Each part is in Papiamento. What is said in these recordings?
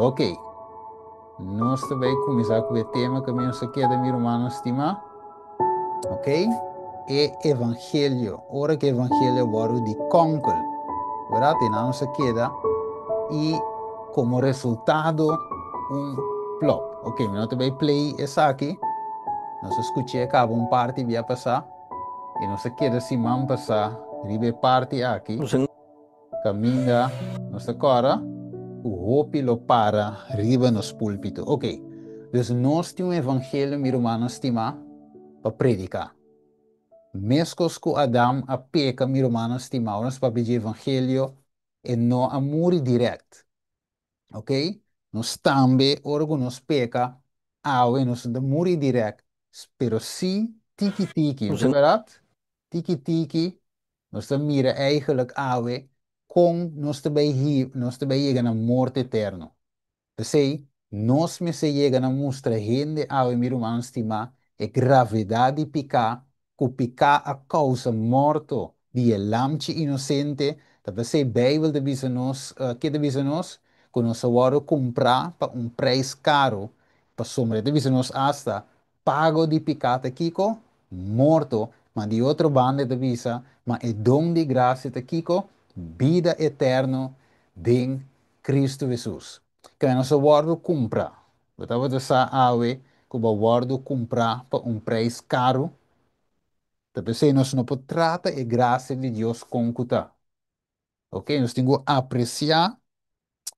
Ok. Nos ta bai kuminsá ku e tema ku mi nos a keda, mi rumannan stimá. Ok? E evangelio. Ora ku evangelio wòrdu di kònkel. Bèrdat? I nan nos a keda i komo resultado un plòp. Ok, mi no ta bai play esaki. Nos a skuch'é kaba un parti bia pasá i nos a keda siman pasá riba e parti aki. Kaminda nos ta kòrda ku hopi lo para riba nos púlpito. Ok, dus nos tin un evangelio, mi rumannan stimá, pa prediká. Meskos ku Adam a peka, mi rumannan stimá, ora nos papia dje evangelio, e no a muri dirèkt. Ok, nos tambe ora ku nos peka, awe nos no ta muri dirèkt, pero sí tiki tiki, no ta bèrdat? Tiki tiki nos ta mira eigenlijk awe kon nos ta bai hi, nos ta bai yega na morto eterno. P'esei, nos mester yega na mustra hende awe, mi rumannan stimá, e gravedat di piká, ku piká a kousa morto di e lamchi inosente. Ta p'esei Beibel ta bisa nos, ke ta bisa nos? Ku nos a wòrdu kumprá pa un preis karu, pasobra e ta bisa nos asta, Pago di piká ta kiko? Morto. Ma di otro banda e ta bisa, Ma e don di grasia ta kiko? Bida eterno den Kristu Hesus. Kende nos a wòrdu kumprá. Bo tabata sa awe ku bo a wòrdu kumprá pa un preis karu? Ta p'esei nos no por trata e grasia di Dios kon ku ta. Oke, nos tin ku apresiá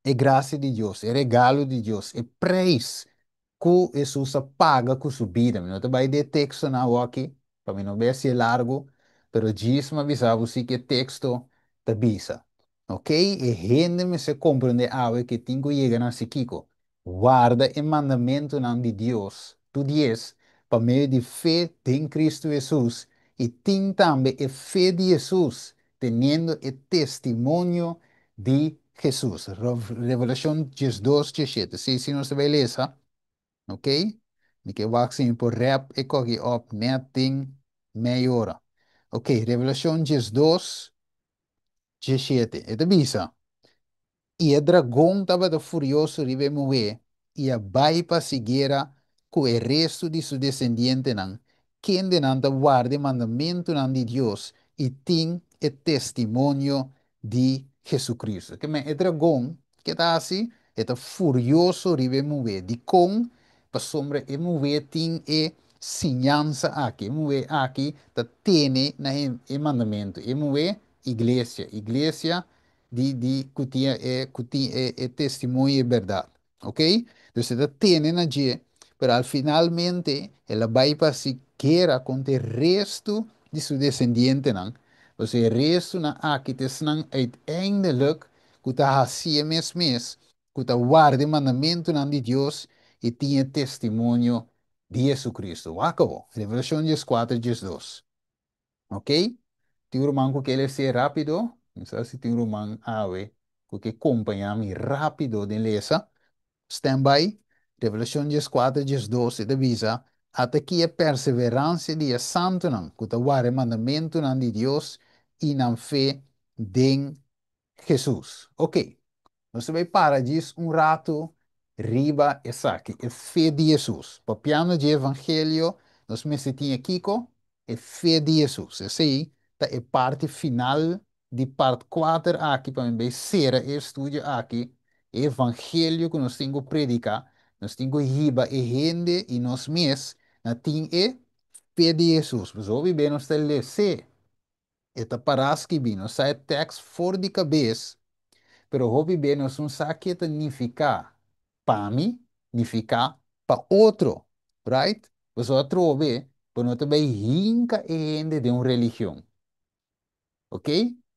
e grasia di Dios, e regalo di Dios, e preis ku Hesus a paga ku su bida. Mi no ta bai den e tekstonan awoki, pa mi no bai hasié largu, pero djis mi a bisa bo si ku e teksto ta bisa. Ok, e hende mester komprendé awe ku e tin ku yega na hasi kiko? Warda e mandamentunan di Dios, tur dies, pa medio di fe den Kristu Hesus, i tin tambe e fe di Hesus, teniendo e testimonio di Hesus. Revelashon 12, 17. Sí, si nos ta bai lesa, ok? Mi ke wak si mi por rèp e koki òp nèt den mei ora. Ok, Revelashon 12, 17. E ta bisa, I e dragon tabata furioso riba e muhé i a bai pa hasi guera ku e restu di su desendientenan, kendenan ta warda e mandamentunan di Dios i tin e testimonio di Hesukristu. Ke men, e dragon, ke ta hasi? E ta furioso riba e muhé. Dikon? Pasobra e muhé tin e siñansa aki. E muhé aki ta tene na e mandamentu. E muhé, iglesia. Iglesia di di ku tin e ku tin e e testimonio e bèrdat. Ok? Dus e ta tene na dje, pero al finalmente el a bai pa hasi gera kontra e restu di su desendientenan. Pasobra e restunan aki ta esnan uiteindelijk ku ta hasié mes mes, ku ta warda e mandamentunan di Dios i tin e testimonio di Jesucristo. Wak awor, Revelashon 14, 12. Ok? Tin un ruman ku ke lesa rápido? Mi sa si tin un ruman awe ku ke kompañá mi rápido den lesa. Stand by. Revelashon 14, 12 e ta bisa, Ata ki e perseveransia di e santunan ku ta wara e mandamentunan di Dios i nan fe den Hesus. Ok, nos ta bai para djis un ratu riba esaki, e fe di Hesus. Papiando dje evangelio, nos mester tin e kiko? E fe di Hesus. Esei ta e parti final di part kuater aki pa mi bai sera e estudio aki, e evangelio ku nos tin ku prediká, nos tin ku hiba e hende i nos mes na tin e fe di Hesus. Pasobra hopi be nos ta les'é. E ta pará skibí. Nos sa e tèks for di kabes, pero hopi be nos no sa ke ta nifiká pa mi, nifiká pa otro. Right? Pasobra atrobe bo no ta bai hinka e hende den un religion. Ok?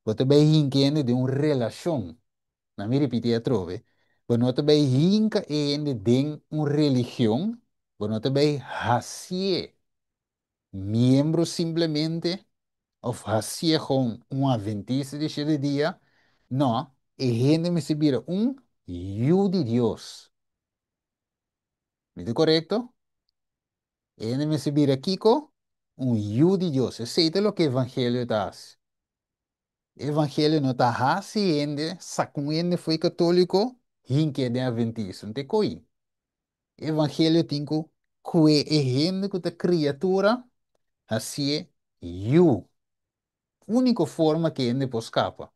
Bo ta bai hinka e hende den un relashon. Na mi ripití atrobe, bo no ta bai hinka e hende den un religion, bo no ta bai hasié miembro simplemente of hacié gewoon un adventista di shete dia, no, e hende mester bira un yu di Dios. Mi ta corecto? E hende mester bira kico? Un yu di Dios. Esey ta loke evangelio ta haci. Evangelio no ta haci hende, saca un hende fo'i catolico. Hink'é den Adventismo. Te koi. Evangelio tin ku kue e hende ku ta kriatura hasié yu. Úniko forma ku hende por skapa.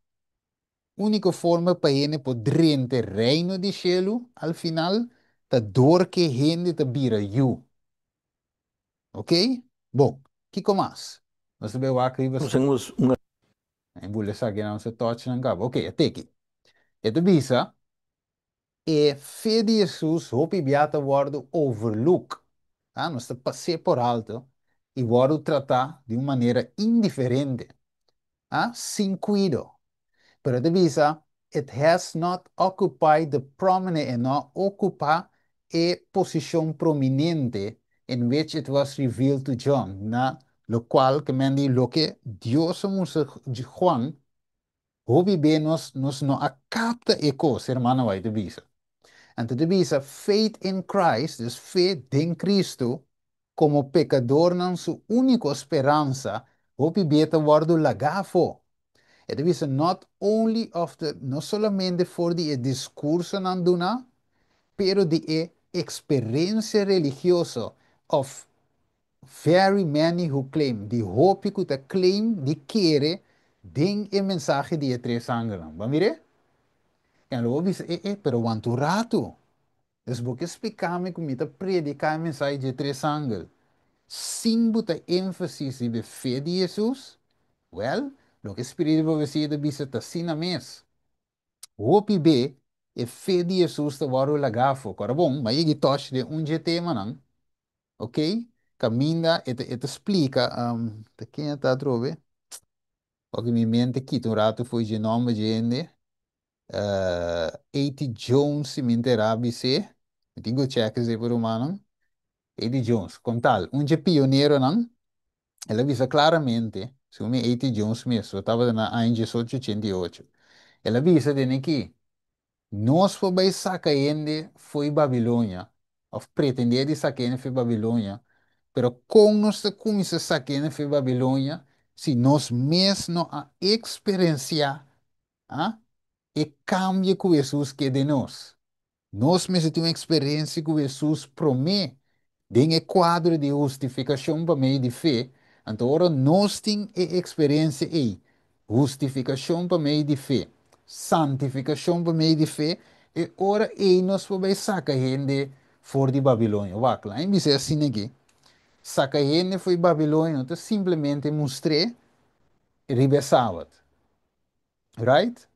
Úniko forma pa hende por drenta reino di shelu al final ta dor ku hende ta bira yu. Ok? Bon, kiko mas? Nos ta bai wak riba Conocemos un Em bule sa que não se touch nan cabo. Ok, até aqui. E ta bisa, e fe di Jesus hopi bia ta wòrdu overlook. Ah, nos ta pas'é por alto i wòrdu tratá di un manera indiferente. Ah, sin kuido. Pero e ta bisa, it has not occupied the prominent, e no a okupá e posishon prominente in which it was revealed to John, na lokual ke men di loke Dios a mustra Juan, hopi be nos nos no a kapta e kos, hermano White ta bisa. Anto ta bisa faith in Christ, dus fe den Cristo, komo pekadornan su úniko speransa, hopi be ta wòrdu lagá afó. E ta bisa not only of the, no solamente for di e diskursonan duná, pero di e eksperensia religioso of very many who claim, di hopi ku ta claim di kere den e mensahe di e tres angelnan. Bo a mir'é? En lo bo bisa, E, e, pero wanta un ratu. Dus bo ke splika mi ku mi ta prediká e mensahe dje tres angel sin bo ta énfasis riba e fe di Hesus? Wèl, loke Spiritu di Profesia ta bisa ta asina mes. Hopi be e fe di Hesus ta wòrdu lagá afó. Kòrda bon, m'a yega i tòch den un dje temanan. Ok, kaminda e ta e ta splika, ta ken e ta atrobe? Ok, mi mente kita un ratu fo'i dje nòmber dje hende. A.T. Jones si mi entera bis'é. Mi tin ku chèk esei pa rumannan. A.T. Jones, kon tal, un dje pioneronan, el a bisa klaramente, segun mi A.T. Jones mes, lo tabata na aña 1888, el a bisa den aki, Nos por bai saka hende fo'i Babilonia, òf pretendé di saka hende fo'i Babilonia, pero kon nos ta kuminsá saka hende fo'i Babilonia si nos mes no a eksperensiá, a, e kambio ku Hesus ke den nos? Nos mester tin un eksperensia ku Hesus promé den e kuadro di hustifikashon pa medio di fe. Anto ora nos tin e eksperensia ei, hustifikashon pa medio di fe, santifikashon pa medio di fe, e ora ei nos por bai saka hende for di Babilonia. Wak, la'a bisa asina aki, saka hende for di Babilonia no ta simplemente mustr'é riba e sabat. Right?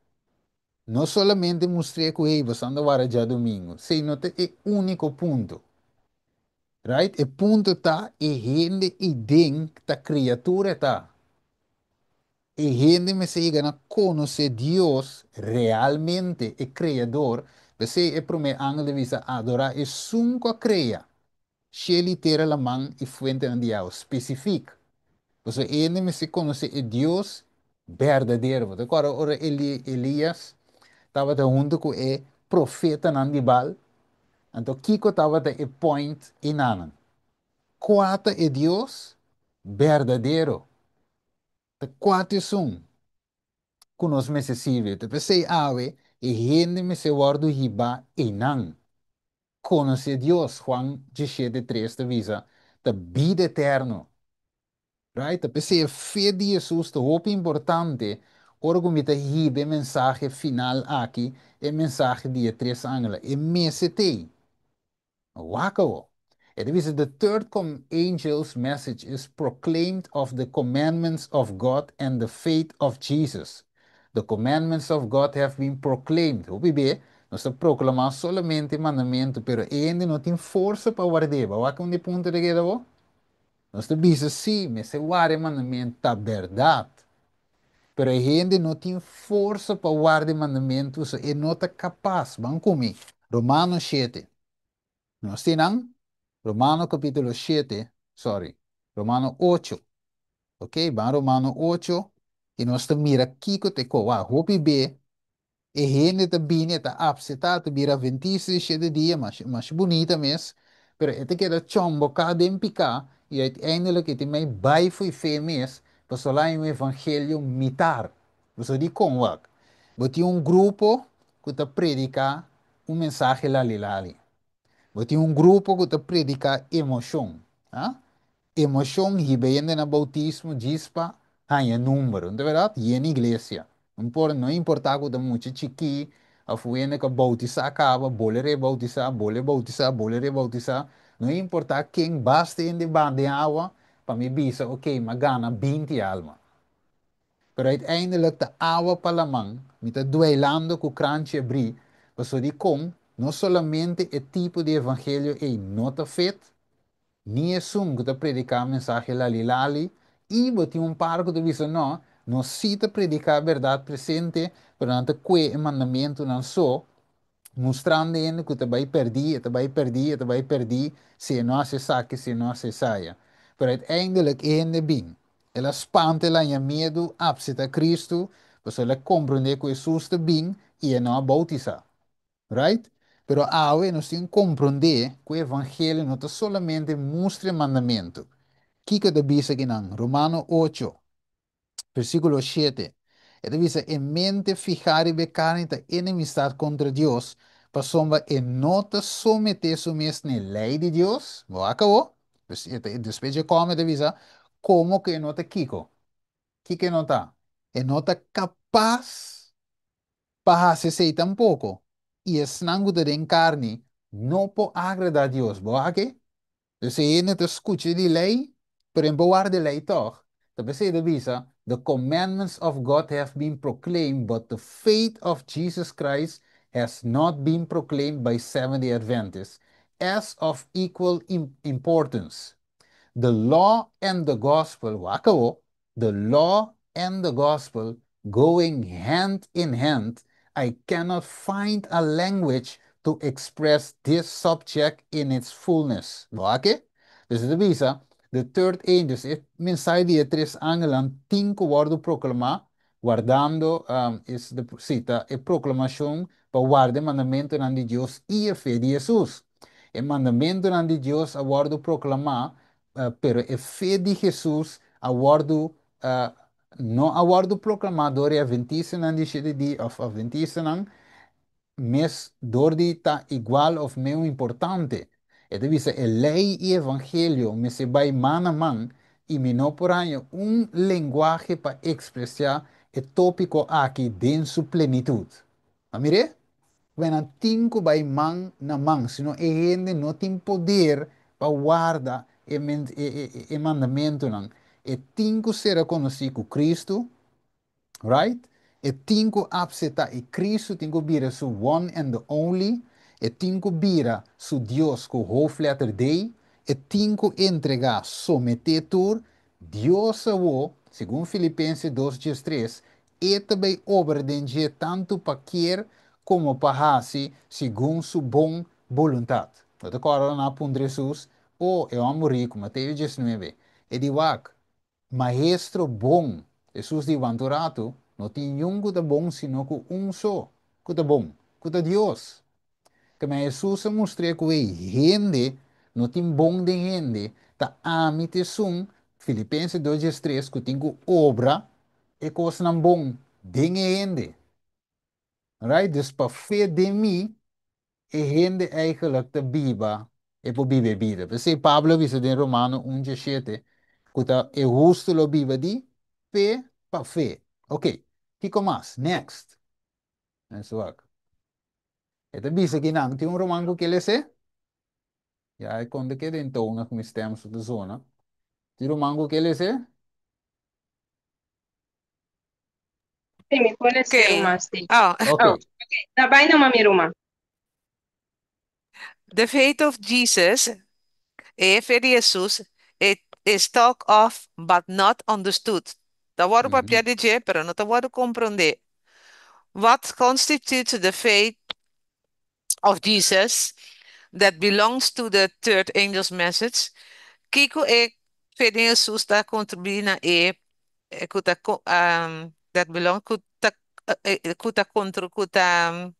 No solamente mustr'é ku hey, boso anda wara djadumingu. Esei no ta e úniko punto. Right? E punto ta e hende ei den ta kriatura e ta. E hende mester yega na konosé Dios realmente, e Kreador. P'esei e promé angel ta bisa, Adorá esun ku a krea shelu i tera, laman i fuentenan di awa. Spesifik. Pasobra e hende mester konosé e Dios berdadero. Bo ta kòrda ora Eli, Elias tabata huntu ku e profetanan di Baal? Anto kiko tabata e point enanan? Kua ta e Dios berdadero? Ta kua ta esun ku nos mester sirbi? Ta p'esei awe e hende mester wòrdu hibá einan. Konosé Dios, Juan 17:3 ta bisa, ta bida eterno. Right? Ta p'esei e fe di Hesus ta hopi importante ora ku mi ta hiba e mensahe final aki, e mensahe di e tres angelnan. E mester t'ei. Wak awo. E ta bisa, The third angel's message is proclaimed of the commandments of God and the faith of Jesus. The commandments of God have been proclaimed. Hopi be, nos ta proklamá solamente e mandamentu, pero e hende no tin forsa pa ward'é. Bo a wak unda e punto ta keda bo? Nos ta bisa, sí, mester warda e mandamentu, ta bèrdat. Pero e hende no tin forsa pa warda e mandamentu, so e no ta kapas. Ban ku mi. Romano 7. Nos tin nan? Romano kapítulo 7, sorry, Romano 8. Ok, ban Romano 8 i nos ta mira kiko ta e ko. Wak, hopi be e hende ta bini, e ta apseta, ta bira adventista di shete dia, masha, masha bunita mes, pero e ta keda chomboká den piká i uiteindelijk e tin mei bai fo'i fe mes, pasobra la un evangelio mitar. Bo sa dikon? Wak, bo tin un grupo ku ta prediká. un mensahe lali lali. Bo tin un grupo ku ta prediká emoshon. Ah? Emoshon hiba hende na boutismo djis pa haña number. No ta bèrdat? Yena iglesia. No importá ku ta mucha chikí òf hende ku a boutisá kaba, bolbe reboutisá, bolbe boutisá, bolbe reboutisá. No importá ken, basta hende ban den awa pa mi bisa, ok, m'a gana 20 alma. Pero uiteindelijk ta awa pa laman, mi ta duelando ku kranchi abrí, pasobra dikon no solamente e tipo di evangelio ei no ta fit, ni esun ku ta prediká mensahe lali lali, i bo tin un par ku ta bisa no, nos sí ta prediká bèrdat presente, pero nan ta kue e mandamentunan so, mustrando hende ku ta bai pèrdí, e ta bai pèrdí, e ta bai pèrdí, si e no hasi esaki, si e no hasi esaya. Pero uiteindelijk e hende bin, el a spanta, el a haña miedu, apseptá Kristu, pasobra el a komprondé ku Hesus ta bin i e no a boutisá. Right? Pero awe nos tin komprondé ku e evangelio no ta solamente mustra e mandamentu. Kiko ta bisa akinan? Romano 8, versíkulo 7. E ta bisa, E mente fihá riba e karni ta enemistat kontra Dios, pasobra e no ta someté su mes na e lei di Dios. Bo a akabó? Despues dje kòm e ta bisa, Komo ku e no ta kiko? Kiko e no ta? E no ta kapas pa hasi esei tampoko, i esnan ku ta den karni no por agradá Dios. Bo a ke? Dus e hende ta skucha di lei, pero e no por warda e lei tòg. Ta p'esei ta bisa, The commandments of God have been proclaimed, but the faith of Jesus Christ has not been proclaimed by Seventh-day Adventists as of equal importance. The law and the gospel, wak awo, the law and the gospel going hand in hand, I cannot find a language to express this subject in its fullness. Bo a ke? Dus e ta bisa, the third angel, e mensahe di e tres angelnan tin ku wòrdu proklamá, wardando, is de, sí, ta e proklamashon pa warda e mandamentunan di Dios i e fe di Hesus. E mandamentunan di Dios a wòrdu proklamá, pero e fe di Hesus a wòrdu, no a wòrdu proklamá dor e Adventistanan di shete dia òf Adventistanan mes dor di ta igual òf meun importante. E ta bisa e lei i evangelio mester bai man a man i mi no por haña un lenguahe pa ekspresá e tópiko aki den su plenitut. A mir'é? Nan tin ku bai man na man, sino e hende no tin poder pa warda e mandamentunan. E tin ku sera konosí ku Kristu, right? E tin ku apseptá i Kristu tin ku bira su one and the only, e tin ku bira su Dios ku hoofdletter D, e tin ku entregá, someté tur, Dios awo, segun Filipenses 2:13, e ta bai obra den dje tantu pa kier komo pa hasi segun su bon boluntat. Bo ta kòrda nan a puntra Hesus, O, e hòmber riku, Mateo 19, e di wak, Maestro bon. Hesus di, Wanta un ratu, no tin niun ku ta bon sino ku un so ku ta bon, ku ta Dios. Keme Hesus a mustr'é ku ei hende no tin bon den hende, ta ami ta esun, Filipenses 2:13, ku tin ku obra e kosnan bon den e hende. Right? Dus pa fe den mi, e hende eigenlijk ta biba, e por biba e bida. P'esei Pablo a bisa den Romano 1:17 ku ta e hustu lo biba di fe pa fe. Ok, kiko mas? Next. Ens wak. E ta bisa ki nan tin un ruman ku ke les'é? Ya e konta keda en tono ku mi stem su ta zona. Tin ruman ku ke les'é? Sí, mi por les'é Ok. ruman, sí. Oh. Ok. Oh, ok. Ta bai numa mi ruman. The faith of Jesus, e fe di Jesus, it is talked of but not understood. Ta wòrdu papia di dje, pero no ta wòrdu komprondé. What constitutes the faith of Jesus that belongs to the third angel's message? Kiko e fe di Jesus ta kontribuí na e ku ta that belong ku ta ku ta kontru ku ta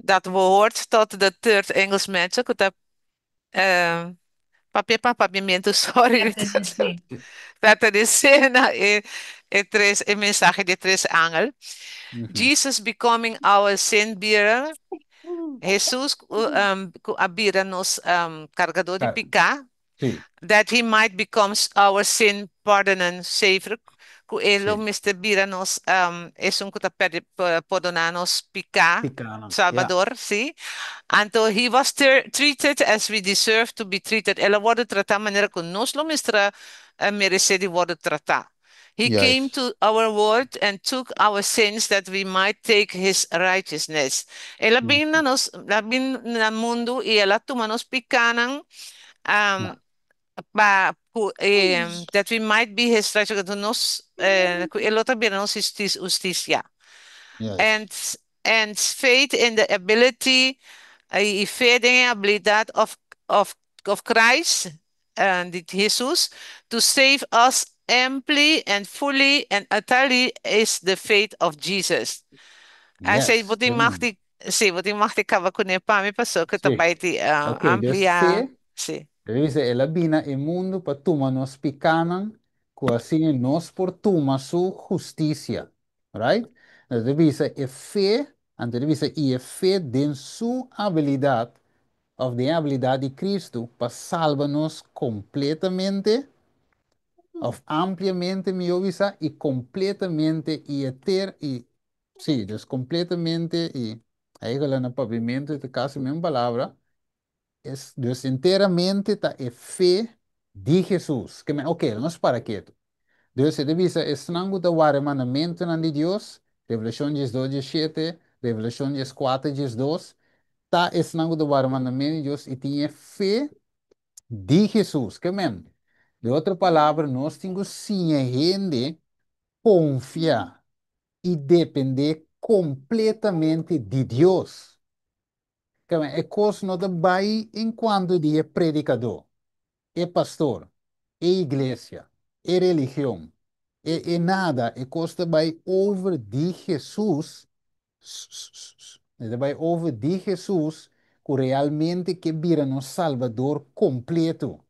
dat behoort tot de third angel's message ku ta papia pa papiamentu sorry Pertenesé. Pertenesé na e E tres, e mensahe di tres angel. Jesus becoming our sin bearer. Jesus ku a bira nos kargadó di piká. That he might become our sin pardoning savior. Ku e lo mester bira nos esun ku ta pordoná nos piká. Pikánan. Salbador, sí. Anto he was treated as we deserve to be treated. El a wòrdu tratá manera ku nos lo mester a meresé di wòrdu tratá. He came to our world and took our sins that we might take his righteousness. El a bin na nos, el a bin na mundu i el a tuma nos pikánan pa ku that we might be his righteousness, ku nos ku e lo ta bira nos hustisia. And faith in the ability i fe den e abilidat of Christ, di Jesus, to save us amply and fully and utterly is the faith of Jesus. Esei bo tin mag di, sí, bo tin mag di kaba kuné pa mi pasobra ku ta bai di Ok, dus amplia, fe, sí. dice, el a bini na e mundu pa tuma nos pikánan, ku asina nos por tuma su hustisia. Right? Anto e bisa e fe, anto e bisa i e fe den su abilidat, òf den e abilidat di Kristu pa salba nos kompletamente, òf ampliamente mihó bisa, i kompletamente i eter i sí, dus kompletamente i eigenlijk na papiamentu ta kasi mesmo palabra, es dus enteramente ta e fe di Hesus. Ke men, oké, nos para ketu. Dus e ta bisa esnan ku ta warda e mandamentunan di Dios, Revelashon 12 17, Revelashon 14 12, ta esnan ku ta warda mandamentu di Dios i tin e fe di Hesus. Ke men, di otro palabra, nos tin ku siña hende konfia i dependé kompletamente di Dios. Ke men, e kos no ta bai enkuanto di e predikadó, e pastor, e iglesia, e religion, e nada. E kos ta bai over di Hesus. E ta bai over di Hesus ku realmente ke bira nos Salbador kompleto.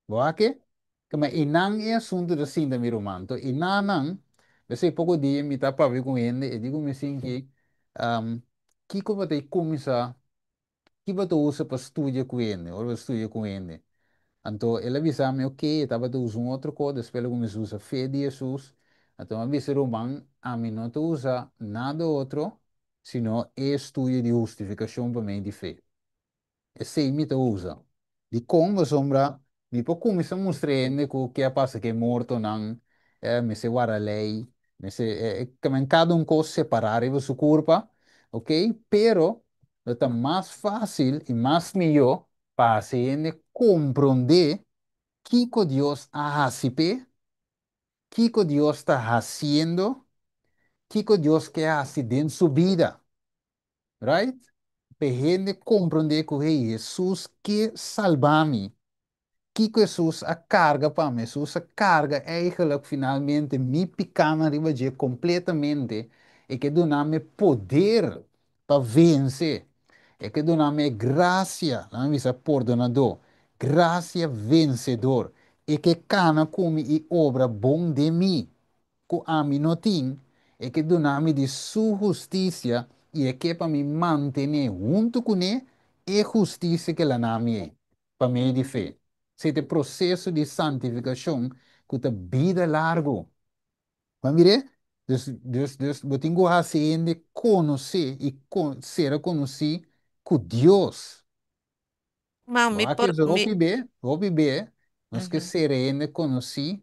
Bo a ke? Kema einan e asuntu ta sinta, mi ruman. Anto einanan, p'esei poko dia mi ta papia ku hende, e di ku mi sinti, kiko bo ta kuminsá, ki bo ta usa pa studia ku hende, ora bo studia ku hende? Anto el a bisa mi, ok, e tabata usa un otro kos, despues el a kuminsá usa fe di Hesus. Anto mi a bisa, ruman, ami no ta usa nada otro, sino e estudio di hustifikashon pa medio di fe. Esei mi ta usa. Dikon? Pasobra mi por kuminsá mustra hende ku ke a pasa ku e mortonan, mester wara lei, mester kada un kos separá riba su kurpa, ok? Pero lo ta mas fásil i mas mihó pa hasi hende komprondé kiko Dios a hasi p'e, kiko Dios ta hasiendo, kiko Dios ke hasi den su bida. Right? Pa hende komprondé ku hey, Hesus ke salba mi. Kiko Hesus a karga pa mi? Hesus a karga eigenlijk finalmente mi pikánan riba dje kompletamente. E ke duna mi poder pa vense. E ke duna mi grasia, laga mi bisa pordonadó, grasia vensedor. E ke kana ku mi i obra bon den mi. Ku ami no tin, e ke duna mi di su hustisia i e ke pa mi mantené huntu kuné e hustisia ku el a na mi ei, pa medio di fe. Esei ta e proseso di santifikashon ku ta bida largu. Bo a mir'é? Dus, dus, dus bo tin ku hasi hende konosé i sera konosí ku Dios. Ma Bo mi a por kere mi hopi be, hopi be, nos ke sera hende konosí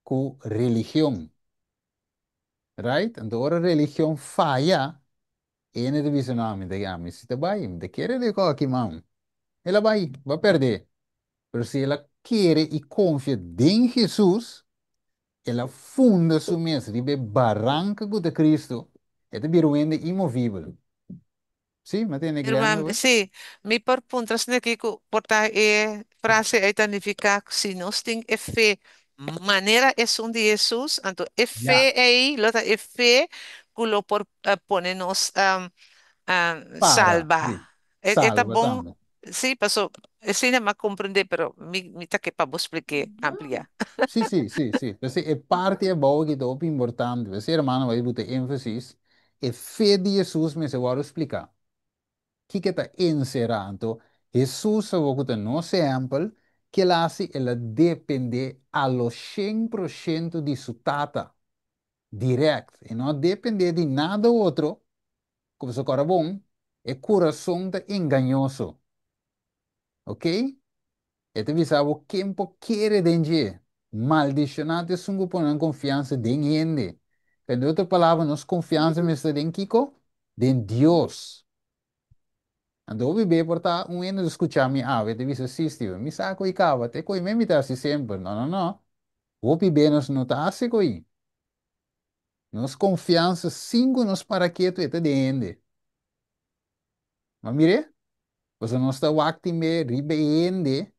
ku religion. Right? Anto ora religion faya, e hende ta bisa, no, mi ta, ami si ta bai, mi ta kere di ko aki, man. El a bai, bo a pèrdè. Pero si el a kere i konfia den Hesus, el a funda su mes riba e baranka ku ta Cristo, e ta bira un hende imovíbel. Sí, mi a tende Irma, Glenda, hoor. sí, mi por puntra esaki ku por ta e frase ei ta nifiká ku si nos tin e fe manera esun di Hesus, anto e fe ei lo ta e fe ku lo por pone nos Para, salba. sí. E ta Salba bon, tambe. Sí, paso, esei m'a komprondé, pero mi ta ke pa bo splik'é amplia. Sí. Pues e parti abou ku ta importante. Pues, ruman, bai pone énfasis. E fe di Hesus mester wòrdu spliká. Kiko ta enserando? Hesus ku ta nos ehèmpel, ku el a hasi, el a dependé a lo 100% di su tata. Direct. E no a dependé di nada otro, komo si bon, e kurason ta engañoso. Ok? E ta bisa bo ken por kere den dje. Maldishoná ta esun ku pone konfiansa den hende. Den otro palabra, nos konfiansa mester ta den kiko? Den Dios. Anto, bibe por ta un hende skucha mi awe, ta bisa sí, Steven, mi sa ku i kaba, te koi me mi ta hasi semper. No, no, no. Hopi be nos no ta hasi koi. Nos konfiansa sin ku nos para ketu ta den hende. Ma mire, bo nos ta wak me riba hende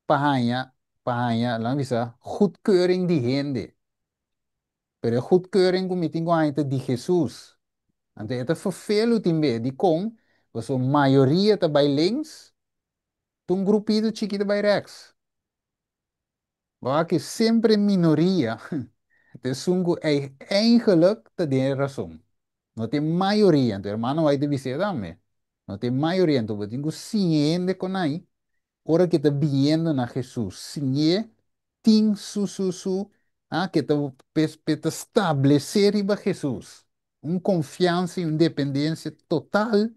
pa haña, pa haña, laga bisa, goedkeuring di hende. Pero goedkeuring ku mi tin ku haña di Hesus. Anto, e ta vervelu timbe di kon, bo mayoria ta bai links, un grupito chikitu bai rechts. Waar semper minoria, ta esun ku eigenlijk ta den rason. No tin mayoria, anto ruman bai te bisa tambe. No tin mayoria, anto bo tin ku siña kon ei, ora ku ta biniendo na Hesus, siña tin su, ku ta ta establesé riba Hesus. Un konfiansa i un dependensia total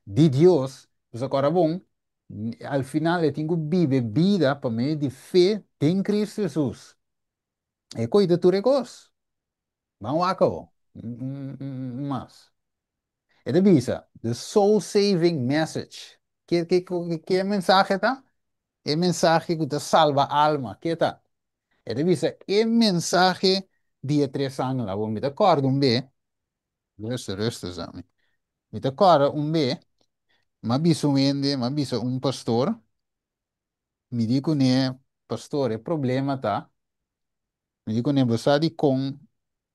di Dios. Pues awor bon, al final e tin ku biba bida pa medio di fe den Kristu Hesus. E kos di tur kos. Ban wak mas. E ta bisa, the soul-saving message. Ki mensahe ta? E mensahe ku ta salba alma. Ki ta? E ta bisa, e mensahe di e tres angelnan. Bon, mi ta kòrda un be. Rustig, rustig, sabi. Mi ta kòrda un be. M'a bisa un hende, m'a bisa un pastor. Mi di kuné, pastor, e problema ta. Mi di kuné, bo di kon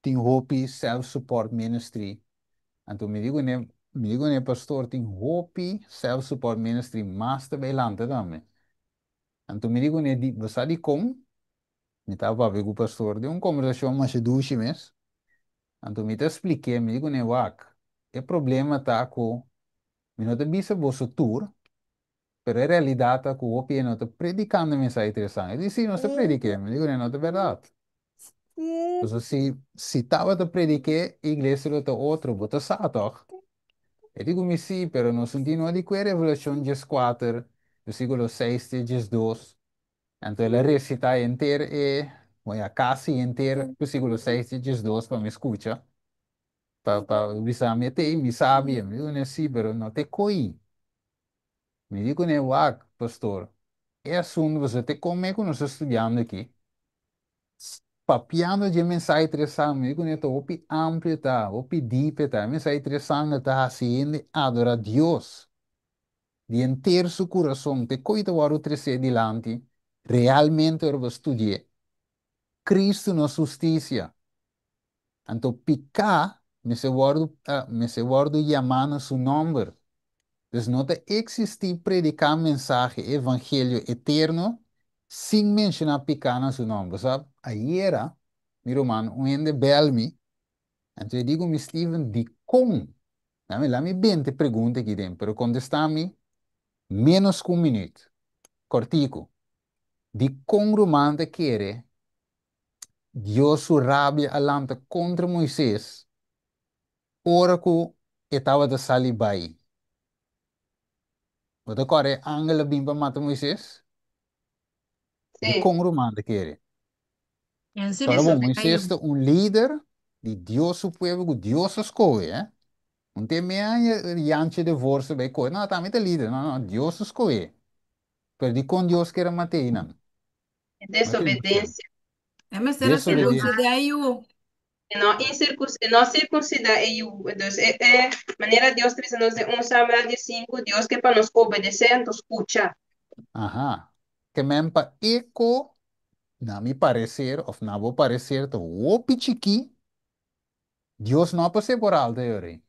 tin hopi self-support ministry. Anto mi di kuné, pastor, tin hopi self-support ministry, mas ta bai lanta tambe. Anto mi di kuné, bo di kon, mi tabata papia ku pastor, den un kombersashon mas dushi mes. Anto mi ta splik'é, mi di kuné, wak, e problema ta ku mi no ta bisa boso tur, pero e realidat ta ku hopi no ta predikando mensahe interesante. E di, sí, nos ta predik'é, mi di kuné, no ta berdat. Anto, si tabata predik'é, iglesia lo ta otro, bo ta sa toch? E di mi sí, pero nos no di ku Revelashon 4, versíkulo 6 te 12. Anto el a resitá henter e, bueno, kasi henter versíkulo 6 te 12 pa mi skucha. Pa bisa mi te mi sabi, mi di sí, pero no ta koi. Mi di kuné, wak, pastor. E asuntu, bo te kome ku nos ta studiando aki. Papiando di mensahe interesante, mi di kuné ta hopi amplio ta, hopi deep ta. Mensahe interesante ta hasiendo adorá Dios. Di henter su kurason, te koi ta wòrdu tresé dilanti, realmente ora studia. Kristu nos hustisia. Anto piká, mester wòrdu yamá na su nòmber. Dus no ta eksistí prediká mensahe, evangelio eterno, sin menshoná piká na su nòmber. Sabe? Ayera, mi ruman, un hende bel mi, anto e di mi, Steven, di kon? Laga mi bente pregunta aki den, pero kontestá mi menos ku un minüt. Kòrtiku. Di kon ruman ta kere Dios su rabia a lanta kontra Moises, ora ku e tabata sali bai. Bo ta kòrda angel a bin pa mata Moises? Di Sí. kon ruman ta kere? En Awor, bon, Desobedensia. Moises ta un lider di Dios su pueblo, ku Dios a skohe, eh? No tin mei Jantje de Voorste bai kohe. No, tambe ta lider. No, no, Dios a skohe. Pero di kon Dios ker a mat'é, no? Desobedensia. E mester Desobedensia. sirkunsidá e yu. No, no sirkunsidá e yu. Dus, e manera Dios ta nos den 1 Samuel 5, Dios ke pa nos obedesé, anto skucha. Aha. Ke men pa eko, na mi pareser, òf na bo pareser, ta hopi chikí, Dios no a pas'é por alto, yori.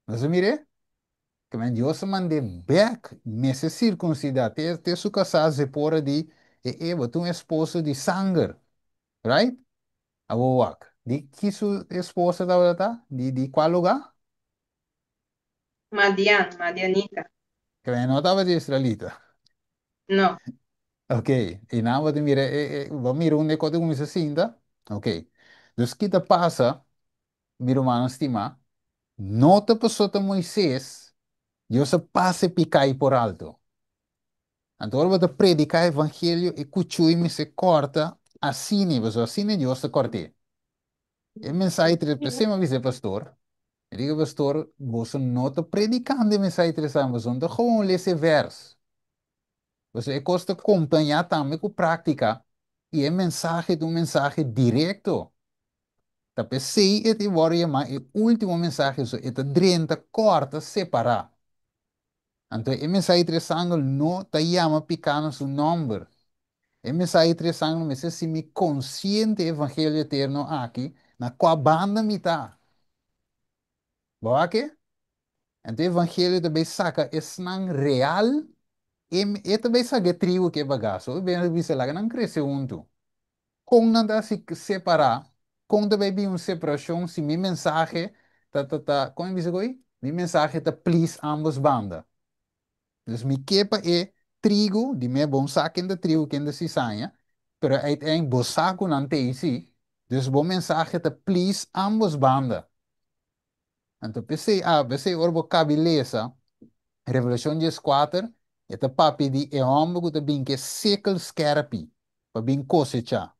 Bo mira? Ke men Dios a mand'é bèk, mester sirkunsidá, te te su kasá Zipora di, E e, bo ta un esposo di sanger. Right? Awor wak, di ki su esposa tabata ta? Di di kua lugá? Madian, madianita. Ke men no tabata israelita. No. Ok, i nan bo ta mira e e, bo mira unda e kos ta kuminsá sinta? Ok. Dus ki ta pasa, mi rumannan stimá? No ta pasobra ta Moises, Dios a pasa e piká por alto. Anto ora bo ta prediká evangelio, e kuchú mester kòrta asina, pasobra asina Dios ta kòrt'é. E mensahe tres, p'esei mi a bisa e pastor, mi diga pastor, boso no ta predikando e mensahe tres aña, boso no ta gewoon lesa e vèrs. Pasobra e kos ta kompañá tambe ku práktika i e mensahe ta un mensahe direkto. Ta p'esei e ta wòrdu yamá e último mensahe, so e ta drenta, kòrta, separá. Anto e mensahe tres angel no ta yama piká na su nòmber. E mensahe tres angel mester si mi konsiente e evangelio eterno aki, na kua banda mi ta. Bo wak e? Anto e evangelio ta bai saka esnan real, e e ta bai saka e trigo ku e bagaso. Hopi bes bisa laga nan krese huntu. Kon nan ta hasi separá? Kon ta bai bin un separashon si mi mensahe ta ta ta, kon e bisa ku ei? Mi mensahe ta please ambos banda. Dus mi ke pa e trigo, di mi bon sa ken ta trigo, ken ta sisaña, pero uiteindelijk bo sa ku nan ta ei si, dus bo mensahe ta please ambos banda. Anto p'esei a, p'esei ora bo kabi lesa Revelashon 14, e ta papia di e hòmber ku ta bin ku e sikkel skèrpi pa bin kosechá.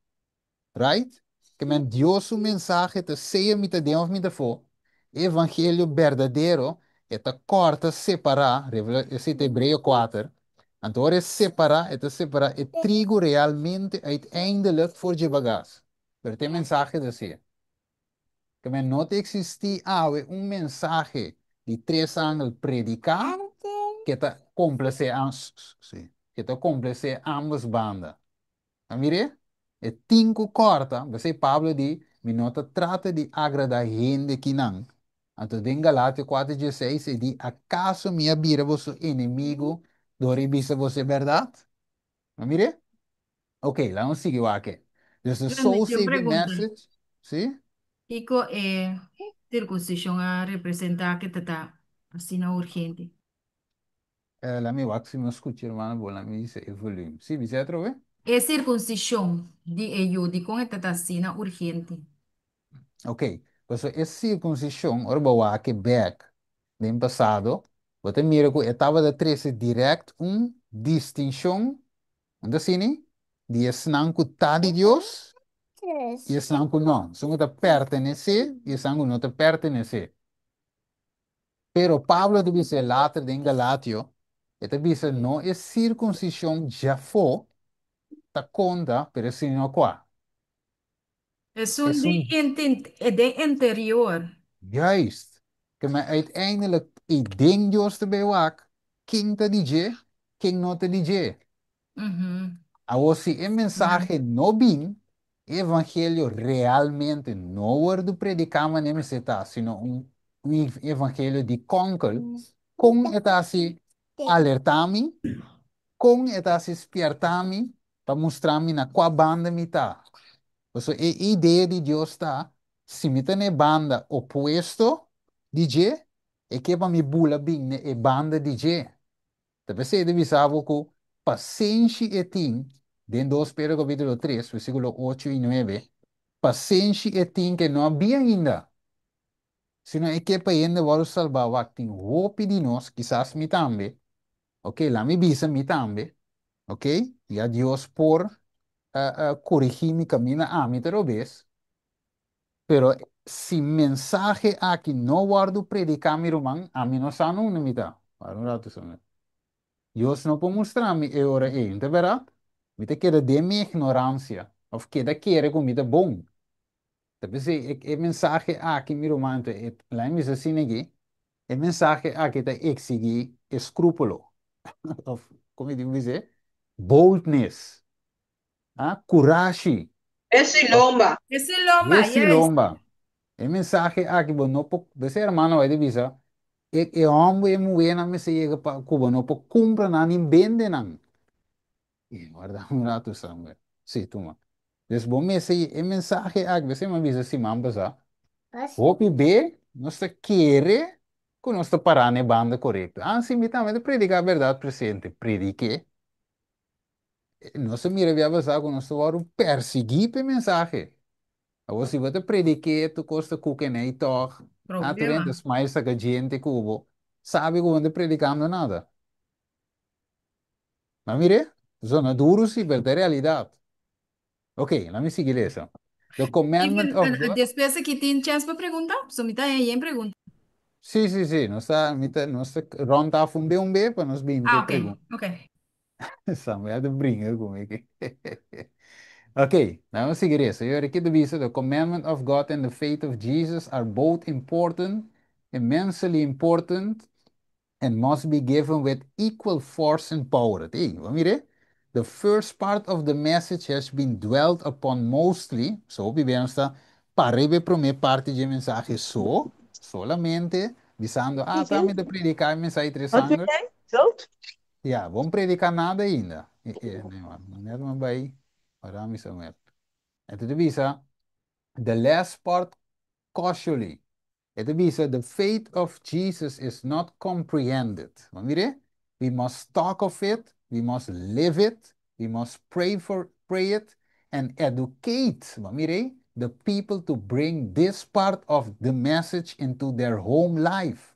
Right? Ke men Dios su mensahe ta sea mi ta den òf mi ta afó, e evangelio berdadero e ta kòrta separá, esei ta Hebreo 4, anto ora e separá, e ta separá e trigo realmente uiteindelijk for dje bagas. Pero ta e mensahe ta así. Ke men no ta eksistí awe un mensahe di tres angel prediká ke ta komplasé sí, ke ta komplasé ambos banda. A mir'é? E tin ku kòrta, p'esei Pablo di, Mi no ta trata di agradá hende kinan. Anto den Galatio 4:16 e di, Akaso mi a bira boso enemigu dor di bisa boso e bèrdat? A mir'é? Ok, laga nos sigui wak. Dus de Grande, soul tin un saving pregunta. message, sí? Kiko e sirkunsishon a representá ku ta ta asina urgente? Laat mi wak si mi skucha, hermano, bon, laat mi bisa e volume. Sí, bisa otro be? E sirkunsishon di e yu, dikon e ta ta asina urgente? Ok, pasobra e sirkunsishon, ora bo wak bèk den pasado, bo ta mira ku e tabata trese dirèkt un distinshon. Anto asina, di esnan ku ta di Dios i esnan ku no. Esun ku ta pertenesé i esnan ku no ta pertenesé. Pero Pablo ta bisa later den Galatio, e ta bisa no e sirkunsishon djafó ta konta, pero sino kua? Esun di Esun den interior. Juist. Ke men uiteindelijk i den Dios ta bai wak ken ta di dje, ken no ta di dje. Awor si e mensahe no bin, e evangelio realmente no wòrdu prediká manera mester ta, sino un evangelio di kònkel, kon e ta hasi alertá mi, kon e ta hasi spièrtá mi pa mustra mi na kua banda mi ta. Pasobra e idea di Dios ta, si mi ta na e banda opuesto di dje, e ke pa mi bula bin na e banda di dje. Ta p'esei ta bisa bo ku pasenshi e tin, den 2 Pedro kapítulo 3, versíkulo 8 i 9, pasenshi e tin ke no a bin ainda, sino e ke pa hende wòrdu salbá. Wak, tin hopi di nos, kisas mi tambe, ok, laat mi bisa mi tambe, ok, ya Dios por korigí mi kaminda ami ta robes, pero si mensahe aki no wòrdu prediká, mi ruman, ami no sa na unda mi ta. Para un ratu so. Dios no por mustra mi e ora ei, no ta bèrdat? Mi ta keda den mi ignoransia, òf keda kere ku mi ta bon. Ta p'esei e mensahe aki, mi ruman, e, laat mi bisa asina aki, e mensahe aki ta eksigí eskrúpulo, òf, komo mi bisa? Boldness, ah, kurashi. Esi lomba. Esi lomba, Esi yes. lomba. E mensahe aki, bo no por, p'esei hermano bai ta bisa, E hòmber i e muhénan mester yega pa ku bo no por kumpra nan ni bende nan. I warda un ratu, Samuel. Sí, tuma. Dus bo mester e mensahe aki, besei mi a bisa siman pasá, hopi be nos ta kere ku nos ta pará na e banda korekto. Ah, sí, mi tambe ta prediká bèrdat presente. Predik'é. Nos ta mira bia pasá ku nos ta wòrdu persiguí pa e mensahe. Awor si bo ta predik'é tur kos ta kukenei tòg, ah, tur hende Problema. ta smile saka djente ku bo, sabi ku bo no ta predikando nada. Ma mir'é, zona duru sí, pero ta e realidat. Ok, laat mi sigui lesa. The commandment Steven, of God. despues aki tin chèns pa pregunta? So mi ta haña yen pregunta. Sí, sí, sí. Nos ta, mi ta, nos ta rond af un be un be pa nos bin Ah, ku ok, pregunta. ok. Samuel ta bringa ku mi aki. Ok, laat mi sigui lesa. Yo aki ta bisa, the commandment of God and the faith of Jesus are both important, immensely important, and must be given with equal force and power. Ei, bo mira? The first part of the message has been dwelt upon mostly, so hopi bia nos ta para riba e promé parti dje mensahe so, solamente, bisando, ah, ta mi ta prediká e mensahe tres Wat wil sanger. jij? Zout? Ya, bo no prediká nada ainda. E, e, nee, man, net maar bai, ora mi Samuel. Anto ta bisa, the last part cautiously. E ta bisa, the faith of Jesus is not comprehended. Bo mira? We must talk of it, we must live it, we must pray for pray it and educate, bo mira, the people to bring this part of the message into their home life.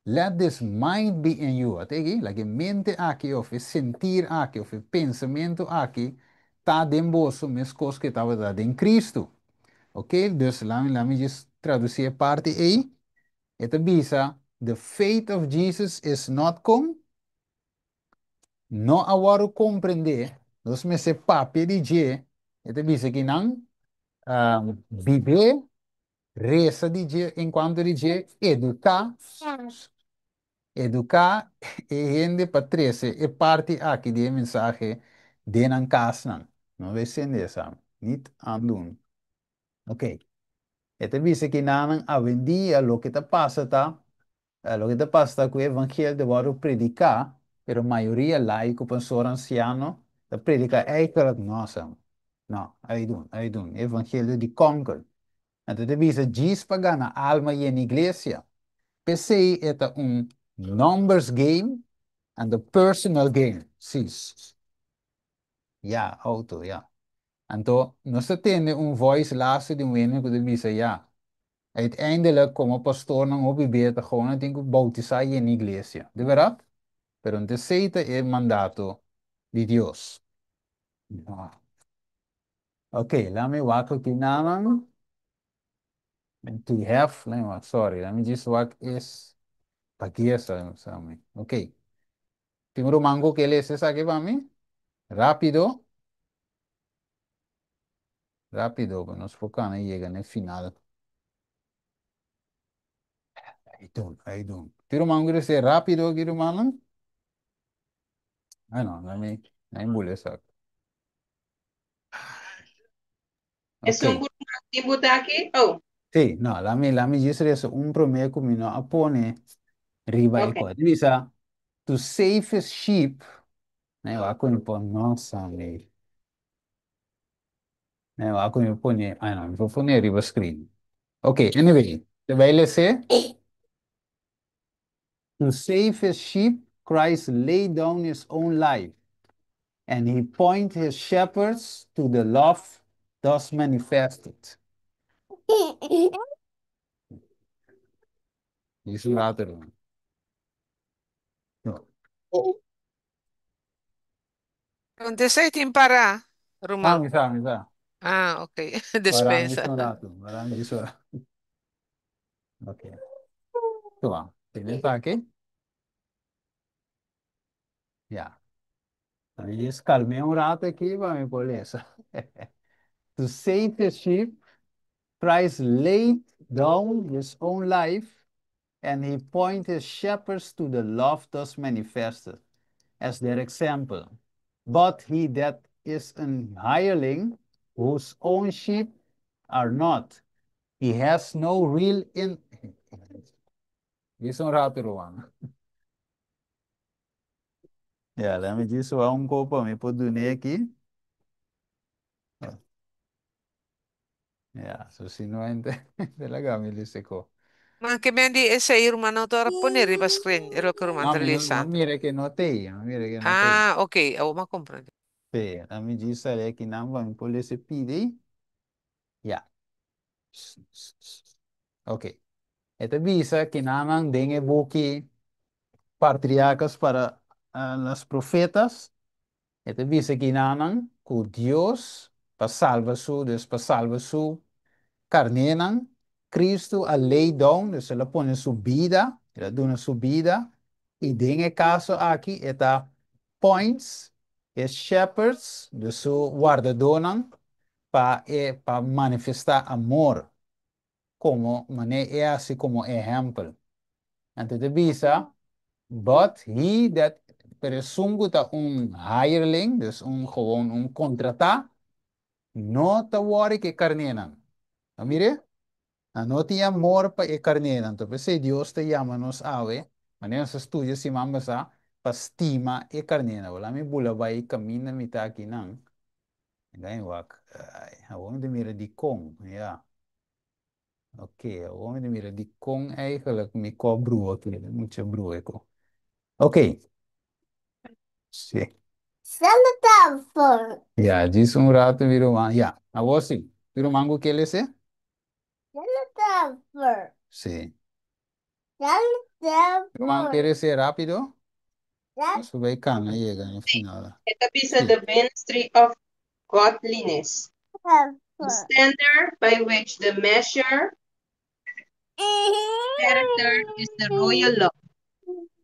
Let this mind be in you. Ata aki, laga e mente aki, òf e sentir aki, òf e pensamentu aki, ta den boso, meskos ku tabata den Kristu. Ok, dus laat mi just tradusí e parti ei. E ta bisa, the faith of Jesus is not kon, no a wòrdu komprendé, nos mester papia di dje, e ta bisa ku nan bib'é, resa di dje, enkuanto di dje, eduká, eduká e hende pa trese e parti aki di e mensahe den nan kasnan. No bai sende sa, niet aandoen. Ok. E ta bisa ku nan awendia loke ta pasa ta, loke ta pasa ta ku e evangelio ta wòrdu prediká, pero mayoria laiko, pastor, ansiano ta prediká eigenlijk no sa. No, uitdoen, uitdoen. Evangelio di konkel. Anto ta bisa djis pa gana alma yena iglesia. P'esei e ta un numbers game and a personal game. Sí. Ya, auto, ya. Anto nos ta tende un voice laatste di un hende ku ta bisa ya. Uiteindelijk komo pastornan hopi bia ta gewoon nan tin ku boutisá yena iglesia. De bèrdat? Pero no ta esei ta e mandato di Dios. No. Ok, laat mi wak aki naman. To have, laat mi wak, sorry, laat mi just wak is paki sa sa mi. Ok. Tin un ruman ku ke lesa esaki pa mi? Rápido. Rápido, pa nos por kana yega na e final. Uitdoen, uitdoen. Tin ruman ku lesa rápido aki, rumannan? Ah, no, laat mi bula esaki. Es un Ok. ruman tin buta aki? Oh, Sí, no, laat mi just lesa un promé ku mi no a pone riba e ok. kos. Bisa, to save his sheep, nee, wak ku mi pone, nossa, nee. Nee, wak ku mi pone, ah, no, mi por pone riba screen. Ok, anyway, ta bai lesa. To save his sheep, Christ laid down his own life, and he point his shepherds to the love thus manifested. Is later dan. No. Esei tin para, Ah, ruman. mi sa, mi sa. Ah, ok. Warda mi Despensa. un ratu, warda mi un ratu. Ok. Tuma, tin aki? Ja. Dan just kalm'é un ratu aki pa mi por lesa. To save his sheep, Christ laid down his own life and he pointed his shepherds to the love thus manifested as their example. But he that is an hireling, whose own sheep are not, he has no real in. Djis un ratu, ruman. Ya, laga mi djis un kos pa mi por dun'é aki. Ya, so si no ente laga mi lesa ko. Ma ke men di esei ruman no ta pone riba screen, e loke ruman No, ta mi no, ma lesando. mira ku no tin, ma mira ku no tin. Ah, ok, awor m'a komprondé. Sí, mi djis sali aki nan pa mi por lesa pidi. Ya. Ok. E ta bisa ku nan den e buki Patriarcas para las Profetas. E ta bisa ku nan ku Dios pa salba su, Dios pa salba su karnénan, Cristo a lay down, dus el a pone su bida, el a duna su bida, i den e kaso aki e ta points e shepherds, dus su wardadónan, pa e pa manifestá amor komo manera e asina komo ehèmpel. Anto e ta bisa, but he that pero esun ku ta un hireling, dus un gewoon un kontratá, no ta worry ku e karnénan. No mire? No tin amor pa e karnénan. Anto, p'esei Dios ta yama nos awe, manera nos a studia siman pasá, pa stima e karnénan. Laga mi bula bai kaminda mi ta aki nan. Gai wak. Ai, awor mi mira di kon, ja. Oké, awor mi mira di kon eigenlijk mi ko brua aki, mucha brua ko. Oké. Sí. Ja, djis un ratu, mi ruman. Ja, awor sí. Mi ruman ku ke lesa? Sí. Ruman ke lesa rápido? Nos bai kana yega na final. E ta bisa Sí. the ministry of godliness. The standard by which the measure character is the royal law.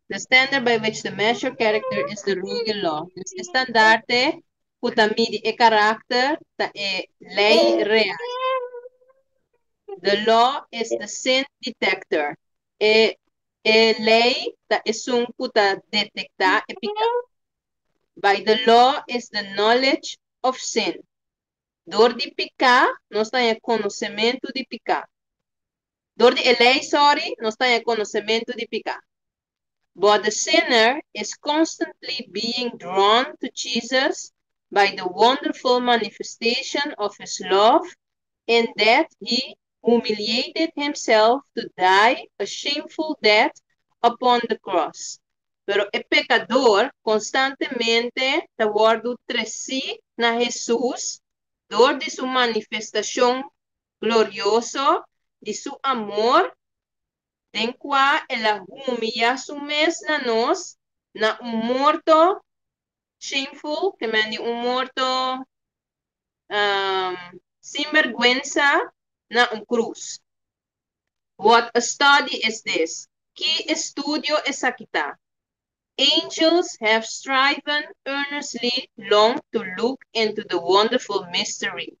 The standard by which the measure character is the royal law. Dus e standarte ku ta midi e karakter ta e lei real. The law is the sin detector. E, e lei ta esun ku ta detektá e piká. By the law is the knowledge of sin. Dor di piká, nos tin konosementu di piká. Dor di e lei, sorry, nos tin konosementu di piká. But the sinner is constantly being drawn to Jesus by the wonderful manifestation of his love in that he humiliated himself to die a shameful death upon the cross. Pero e pekadó konstantemente ta wòrdu tresí na Hesus dor di su manifestashon glorioso di su amor, den kua el a humiliá su mes na nos, na un morto shameful, ke men un morto sin bèrgwensa na un krus. What a study is this? Ki estudio esaki ta? Angels have striven earnestly long to look into the wonderful mystery.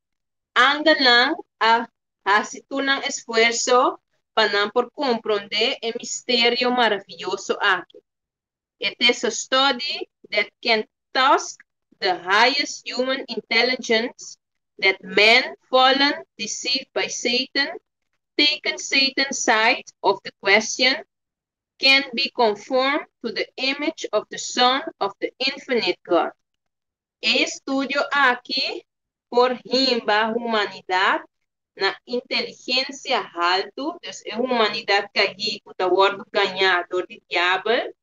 Angelnan a hasi tur nan esfuerso pa nan por komprondé e misterio maravioso aki. It is a study that can task the highest human intelligence that man fallen, deceived by Satan, taken Satan's side of the question, can be conformed to the image of the Son of the Infinite God. E estudio aki por hiba humanidat na inteligensia haltu, dus e humanidat kaí ku ta wòrdu gañá dor di diabel,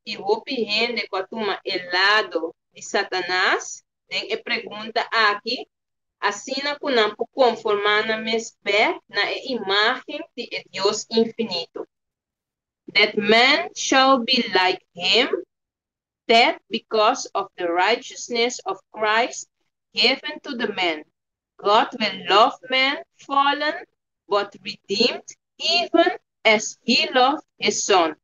i hopi hende ku a tuma e lado di Satanas, den e pregunta aki, asina ku nan por konformá nan mes bèk na e imágen di e Dios infinito. That man shall be like him, that because of the righteousness of Christ given to the man, God will love man fallen but redeemed, even as he loved his son.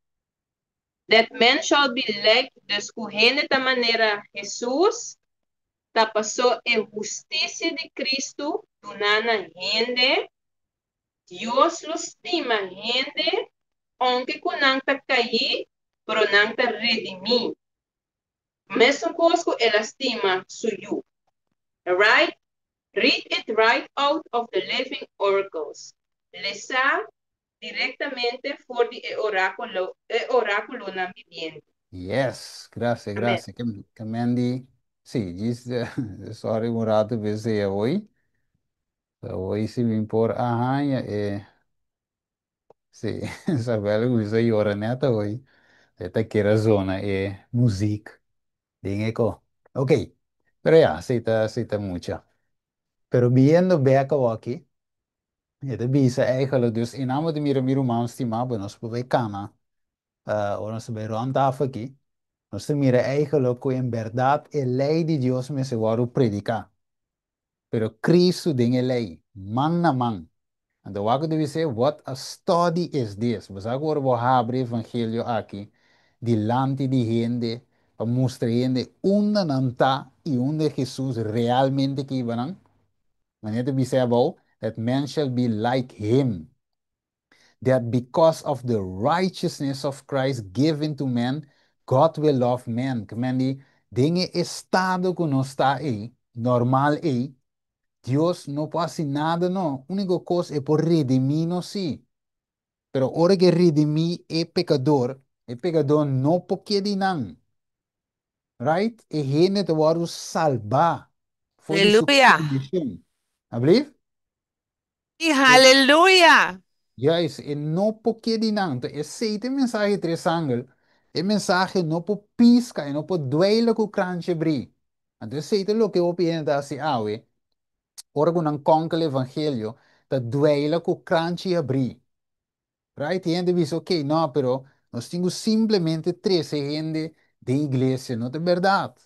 That man shall be like, dus ku hende ta manera Jesus, ta pasó e hustisia di Cristo, duná na hende, Dios lo stima hende, aunke ku nan ta kai, pero nan ta redimí. Mesun kos ku el a stima su yu. Right? Read it right out of the living oracles. Lesa Direktamente for di e orákulo, e orákulonan bibiente. Yes, gracias, Amèn. gracias. Ke men di, sí, djis, sorry un ratu p'esei awor. Awor si mi por a haña e, sí, Isabel kuminsá yora nèt awor. E ta kere zona e muzik den e ko. Ok, pero ya, si ta mucha. Pero biniendo bèk aki, e ta bisa eigenlijk dus in nome di mira mi ruman stimá, bo nos por bai kana, ora nos bai rònt af aki, nos ta mira eigenlijk ku en bèrdat e lei di Dios mester wòrdu prediká. Pero Cristo den e lei, man na man. Anto wak ku bisa, what a study is this? Bo sa ku ora bo habri evangelio aki, dilanti di hende, pa mustra hende unda nan ta i unda Jesus realmente ke hiba nan. Manera ta bisa abou, that man shall be like him. That because of the righteousness of Christ given to man, God will love man. Ke men di, den e estado ku nos ta ei, normal ei, Dios no por hasi nada no. Úniko kos e por redimí nos sí. Pero ora ku e redimí e pekador no por keda einan. Right? E hende ta wòrdu salbá for di su Aleluya. kondishon. Alblief? I aleluya. Juist, e no por keda einan. Anto, esei ta e mensahe tres angel. E mensahe no por piska, e no por dweila ku kranchi habrí. Anto, esei ta loke hopi hende ta hasi awe. Ora ku nan konkel evangelio, ta dweila ku kranchi habrí. Right? E hende bisa, ok, no, pero nos tin ku simplemente trese hende den iglesia. No ta bèrdat.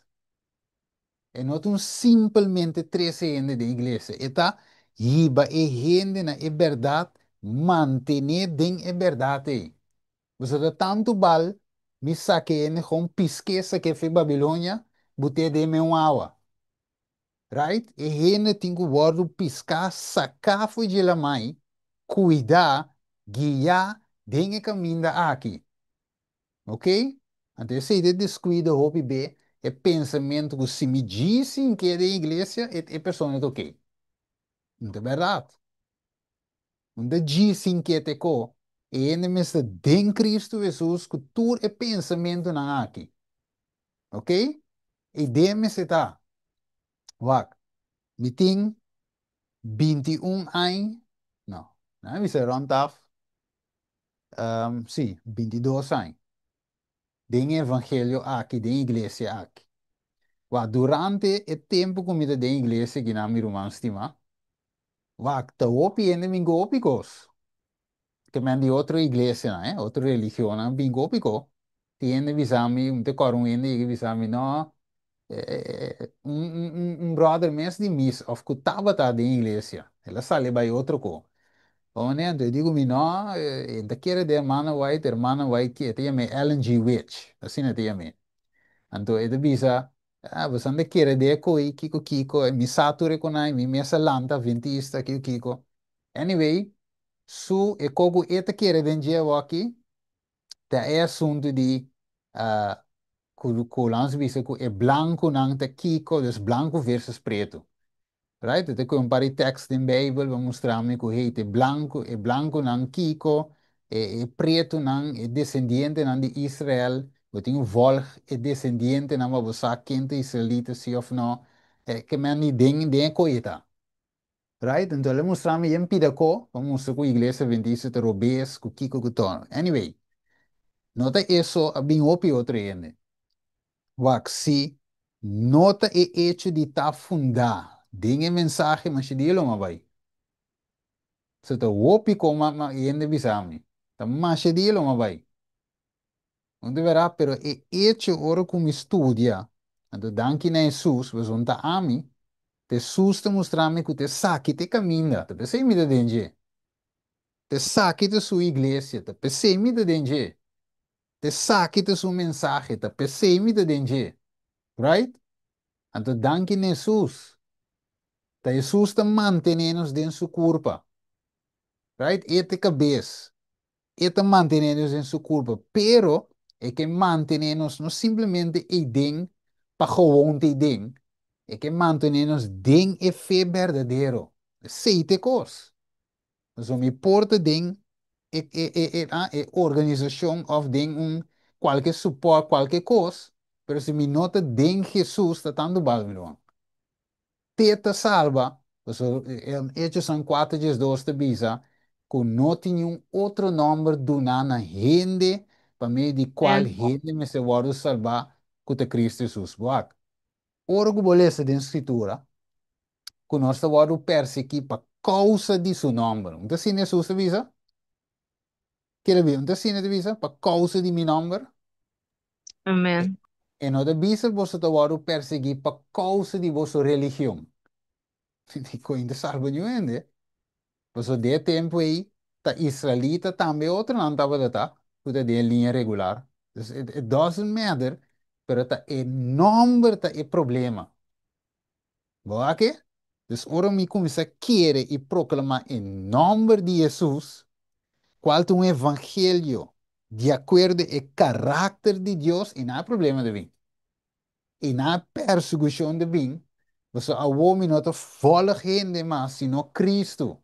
E no ta un simplemente trese hende den iglesia. E ta hiba e hende na e bèrdat, mantené den e bèrdat ei. Bo ta tantu bal, mi saka hende kon pisk'é sak'é for di Babilonia, bot'é den mesun awa. Right? E hende tin ku wòrdu piská, saká for di laman, kuida, guia den e kaminda aki. Ok? Anto esei ta deskuido hopi be e pensamentu ku si mi djis hink'é den iglesia, e e persona ta ok. No ta bèrdat. No ta djis hink'é te ko. E hende mester den Kristu Hesus ku tur e pensamentunan aki. Ok? E den mester ta. Wak, mi tin 21 aña, no, no, mi sa rònt af, sí, 22 aña. Den evangelio aki, den iglesia aki. Wak, durante e tempu ku mi ta den iglesia aki na mi ruman stimá, wak, ta hopi hende bin ku hopi kos. Ke men di otro iglesia, eh, otro religion, bin ku hopi kos. Tin hende bisa mi, un te kòrda un hende yega bisa mi, no, un brother mes di mis of ku tabata den iglesia. El a sali bai otro ko. Oh, nee, anto e di ku mi, no, e ta kere den hermana White, hermana White ki, e ta yam'é Ellen G. Witch, asina e ta yam'é. Anto e ta bisa, ah, bo ta kere den koi, kiko kiko, mi sa tur e konai, mi mes a lanta adventista, kiko kiko. Anyway, su e kos ku e ta kere den dje aki, ta e asuntu di ku laga nos bisa ku e blankunan ta kiko, dus blanku versus pretu. Right? Te ku un par di tekst den Bijbel, pa mustra mi ku hey, te blanku, e blankunan kiko, e pretunan, e desendientenan di Israel, bo tin volg e desendientenan, ma bo sa ken ta israelita si òf no, ke men ni den den koi ta. Right? Anto el a mustra mi yen pida ko, pa mustra ku iglesia adventista ta robes, ku kiko ku tono. Anyway, no ta eso a bin hopi otro hende. Wak, si no ta e hecho di ta fundá den e mensahe, masha dia lo m'a bai. So ta hopi ko ma hende bisa mi. Ta masha dia lo m'a bai. No ta bèrdat, pero e hecho ora ku mi studia, anto danki na Jesus, pasobra ta ami, Jesus ta mustra mi ku t'esaki ta e kaminda, ta p'esei mi ta den dje. T'esaki ta su iglesia, ta p'esei mi ta den dje. T'esaki ta su mensahe, ta p'esei mi ta den dje. Right? Anto danki na Jesus. Ta Jesus ta mantené nos den su kurpa. Right? E ta e kabes. E ta mantené nos den su kurpa. Pero e ke mantené nos no simplemente eiden pa gewoon ta eiden. E ke mantené nos den e fe berdadero. Esei ta e kos. So mi por ta den E organisashon òf den un kualke support, kualke kos, pero si mi no ta den Jesus, ta tantu bal, mi ruman. T'e ta salba, pasobra Echonan 4:12 ta bisa ku no tin un otro nòmber duná na hende pa medio di kual hende mester wòrdu salbá ku ta Kristu Hesus. Wak, ora ku bo lesa den Skritura ku nos ta wòrdu persiguí pa kousa di su nòmber. Un ta asina Hesus ta bisa? Kere bi, un ta asina ta bisa? Pa kousa di mi nòmber? Amen. E no ta bisa boso ta wòrdu persiguí pa kousa di boso religion. Di kon ta salba niun hende. Pasobra den e tempu ei ta israelita tambe otronan tabata ta ku ta den e liña regular. Dus it doesn't matter, pero ta e nòmber ta e problema. Bo wak e? Dus ora mi kuminsá kere i proklamá e nòmber di Hesus, kual ta un evangelio di akuerdo e karakter di Dios, i nan e problema ta bin. I nan e persekushon ta bin, pasobra awor mi no ta vòlg hende mas, sino Kristu.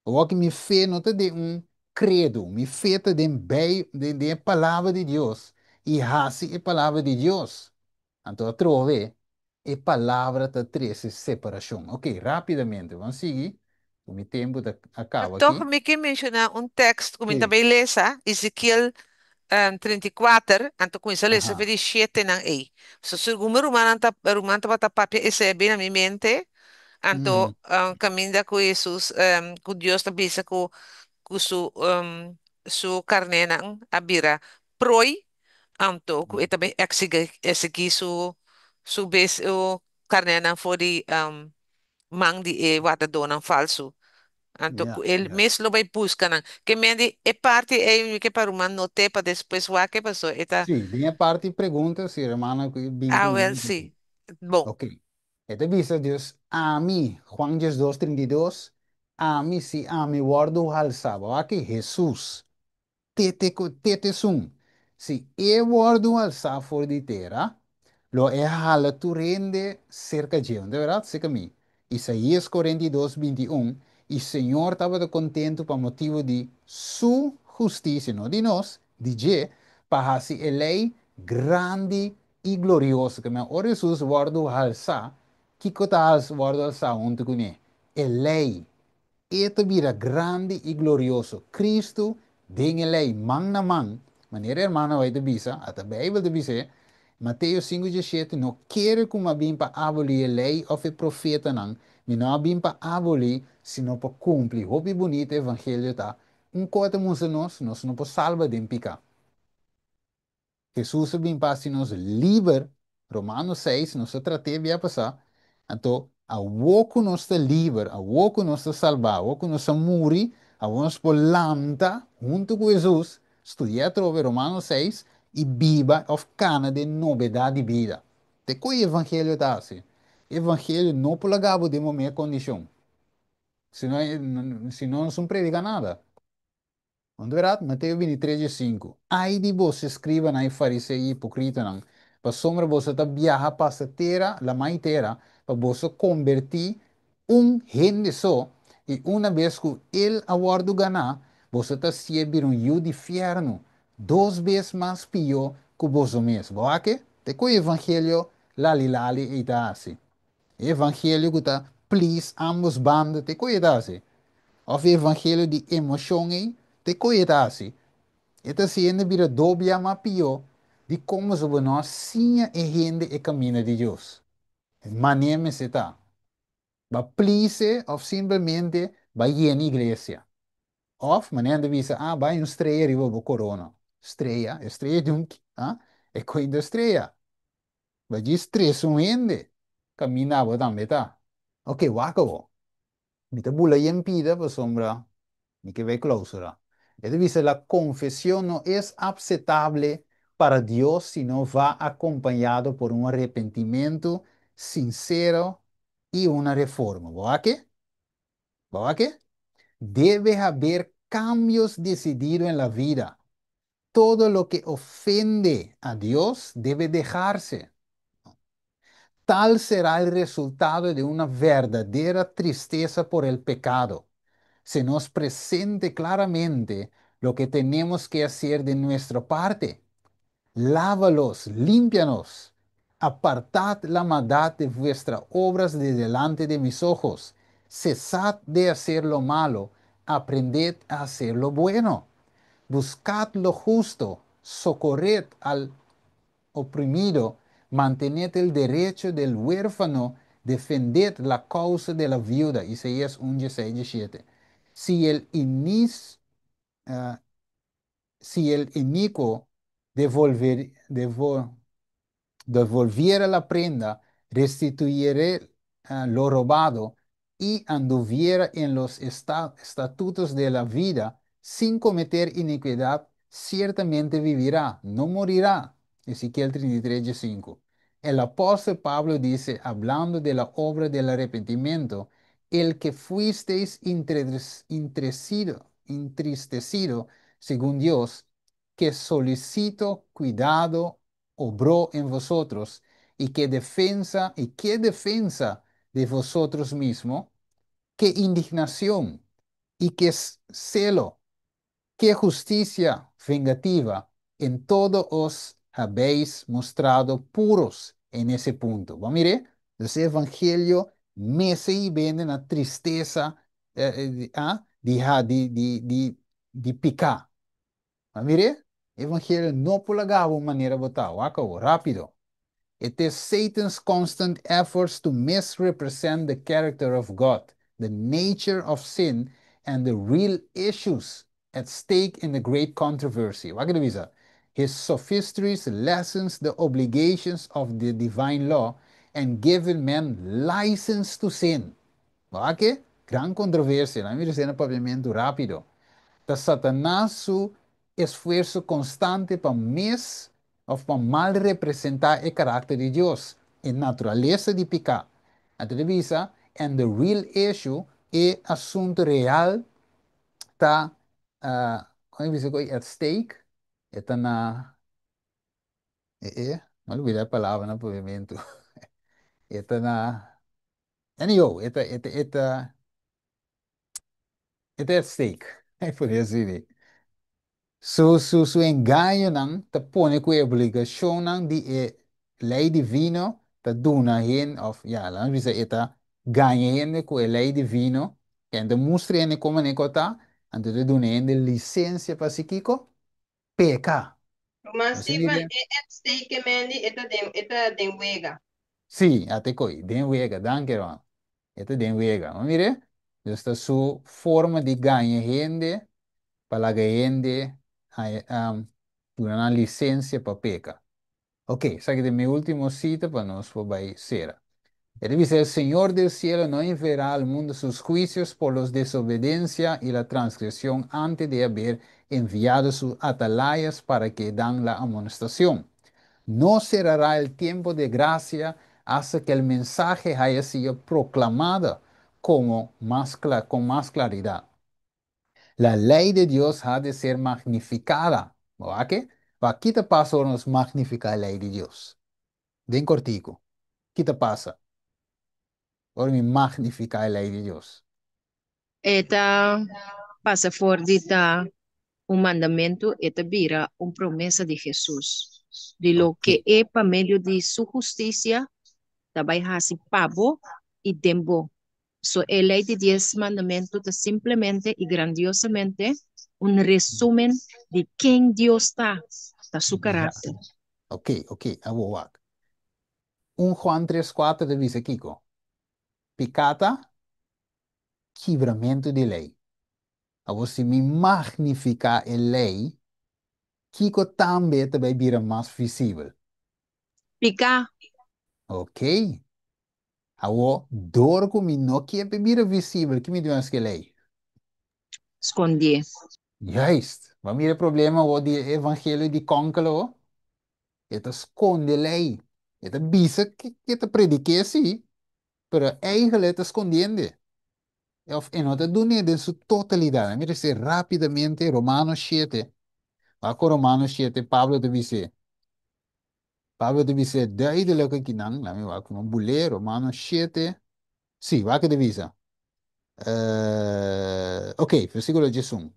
Awor ki mi fe no ta den un kredo, mi fe ta den bei, den e Palabra di Dios, i hasi e Palabra di Dios. Anto atrobe e palabra ta trese separashon. Ok, rápidamente, ban sigui, ku mi tempu ta a kaba Toch aki. mi ke menshoná un tekst ku mi Sí. tambe lesa, Ezekiel 34, anto kuminsá lesa for di shetenan ei. So segun mi rumannan ta ruman tabata papia esei a bini na mi mente, anto kaminda ku Hesus ku Dios ta bisa ku ku su su karnénan a bira proi. Anto ku e ta bin eksigí su su bes o karnénan for di man di e wardadónan falsu. Anto ku el mes lo bai buska nan. Ke men di e parti ei mi ke pa ruman not'é pa despues wak e paso e ta. Sí, den e parti pregunta si hermana ku bin Ah kuné. wèl sí. Bon. Ok. E ta bisa Dios, Ami, Juan 12, 32, ami si ami wòrdu halsá. Bo wak aki Hesus. Tete ku tete esun. Si e wòrdu alsá for di tera, lo e hala tur hende serka dje. Unda bèrdat? Serka mi. Isaías 42, 21, I Señor tabata kontentu pa motibu di Su hustisia, no di nos, di dje, pa hasi e lei grandi i glorioso. Ke men ora Hesus wòrdu halsá, kiko ta wòrdu halsá huntu kuné? E lei. E ta bira grandi i glorioso. Kristu den e lei, man na man, manera e hermana White ta bisa, ata Beibel ta bis'é, Mateo 5:17, No kere ku mi a bin pa abolí e lei òf e profetanan, mi no a bin pa abolí, sino pa kumpli. Hopi bunita e evangelio ta. Un kos ta mustra nos, nos no por salba den piká. Hesus a bin pa hasi nos liber, Romanos 6, nos a trat'é bia pasá, anto awor ku nos ta liber, awor ku nos ta salbá, awor ku nos a muri, awor nos por lanta huntu ku Hesus, studiá atrobe Romanos 6, i biba òf kana den nobedat di bida. Te ku e evangelio ta hasi? E evangelio no por laga bo den bo mihé kondishon, sino sino nos no prediká nada. Unda bèrdat? Mateo 23, 15. Ai di boso, eskribanan i fariseo i hipokritanan, pasobra boso ta biaha pasa tera, lamá i tera, pa boso kombertí un hende so, i una bes ku el a wòrdu ganá, boso ta hasié bira un yu di fièrnu, dos bes mas pió ku boso mes. Bo wak e? Te ku e evangelio lali lali ei ta hasi. E evangelio ku ta please ambos banda, te ku e ta hasi. Òf e evangelio di emoshon ei, te ku e ta hasi? E ta hasi hende bira dobia mas pió di komo so bo no a siña e hende e kaminda di Dios. Manera mester ta. Ba please òf simplemente ba yena iglesia. Òf manera nan ta bisa, ah, bai un strea riba bo korona. Strea? E strea di un, ah? E kointa strea. Ba djis trese un hende kaminda abo tambe ta. Oke, wak awor. Mi ta bula yen pida pasobra mi ke bai clausura. E ta bisa la confesión no es apsetable para Dios si no va acompañado por un arrepentimento sincero y una reforma. Bo wak e? Bo wak e? Debe haber cambios decidido en la vida. Todo lo que ofende a Dios debe dejarse. Tal será el resultado de una verdadera tristeza por el pecado. Se nos presente claramente Lo que tenemos que hacer de nuestra parte. Lávalos, límpianos. Apartad la maldad de vuestras obras de delante de mis ojos. Cesad de hacer lo malo, aprended a hacer lo bueno. Buscad lo justo, socorred al oprimido, mantened el derecho del huérfano, defended la causa de la viuda. Isaías 1, 6, 7. Si el inicuo devolviera la prenda, restituyere lo robado y anduviera en los estatutos de la vida sin cometer iniquidad, ciertamente vivirá, no morirá. Ezequiel 33, 5. El apóstol Pablo dice, hablando de la obra del arrepentimiento: "El que fuisteis entristecido según Dios, que solicito cuidado obró en vosotros, y qué defensa de vosotros mismos, qué indignación y qué celo, qué justicia vengativa, en todo os habéis mostrado puros en ese punto". Bon, mira, e evangelio mester bin na tristesa di piká. Ma mira, evangelio no por laga bo manera bo ta, rápido. It is Satan's constant efforts to misrepresent the character of God, the nature of sin, and the real issues at stake in the great controversy. Wak bisa? His sophistries lessens the obligations of the divine law and given men license to sin. Wak? Gran kontroversia. Laga mi na papiamentu rápido. Ta Satanas su esfuerso konstante pa mis òf pa mal representá e karakter di Dios, e naturalesa di piká. Anto bisa, and the real issue, e asuntu real, ta, kon bisa, at stake, ta na, m'a lubidá e palabra na papiamentu. Ta na, anyhow, ta at stake. Por asina. Su engañonan ta pone ku e obligashonnan di e lei divino ta duna hende, òf ya, laga bisa e ta gaña hende ku e lei divino, ku ta mustra hende kon e ta, anto ta duna hende lisensia pa hasi kiko? Peka. Ma Você Steven, mira? E at stake mendi, e ta den wega. Si, ata koi, den wega, danki, ruman. E ta den wega. Ma mira, esta su forma di gaña hende, pa laga hende duna lisensia pa peka. Ok, esaki ta mi último sita pa nos bai sera. E dice: "El Señor del cielo no enviará al mundo sus juicios por la desobediencia y la transgresión antes de haber enviado sus atalayas para que dan la amonestación. No cerrará el tiempo de gracia hasta que el mensaje haya sido proclamado con más claridad. La ley de Dios ha de ser magnificada". Ok? Kiko ta pasa ora nos magnifiká e lei di Dios? Den kòrtiku. Kiko ta pasa ora mi magnifiká e lei di Dios? E ta pasa for di ta un mandamentu, e ta bira un promesa di Hesus. Di loke e pa medio di su hustisia, ta bai hasi pa bo i den bo. So, e lei di 10 mandamentu ta simplemente i grandiosamente un resúmen di ken Dios ta, ta su karakter. Ok, awor wak. 1 Juan 3, 4 ta bisa kiko? Piká ta kibramentu di lei. Awor si mi magnifiká e lei, kiko tambe ta bai bira mas visibel? Piká. Ok. Awor, dor ku mi no ke bira visibel, ki mi duna e lei? Skonde. Juist. Ma mira e problema o di evangelio di kònkelo. E ta skonde lei. E ta bisa ku e ta prediká si, pero eigenlijk e ta skondiendo. Òf e no ta dun'é den su totalidat. Mira si rápidamente Romanos 7. Wak Romanos 7, Pablo ta bisa. Pablo ta bisa duidelijk akinan, laga mi wak un bulé, Romanos 7. Si, wak e ta bisa. Ok, versíkulo 11.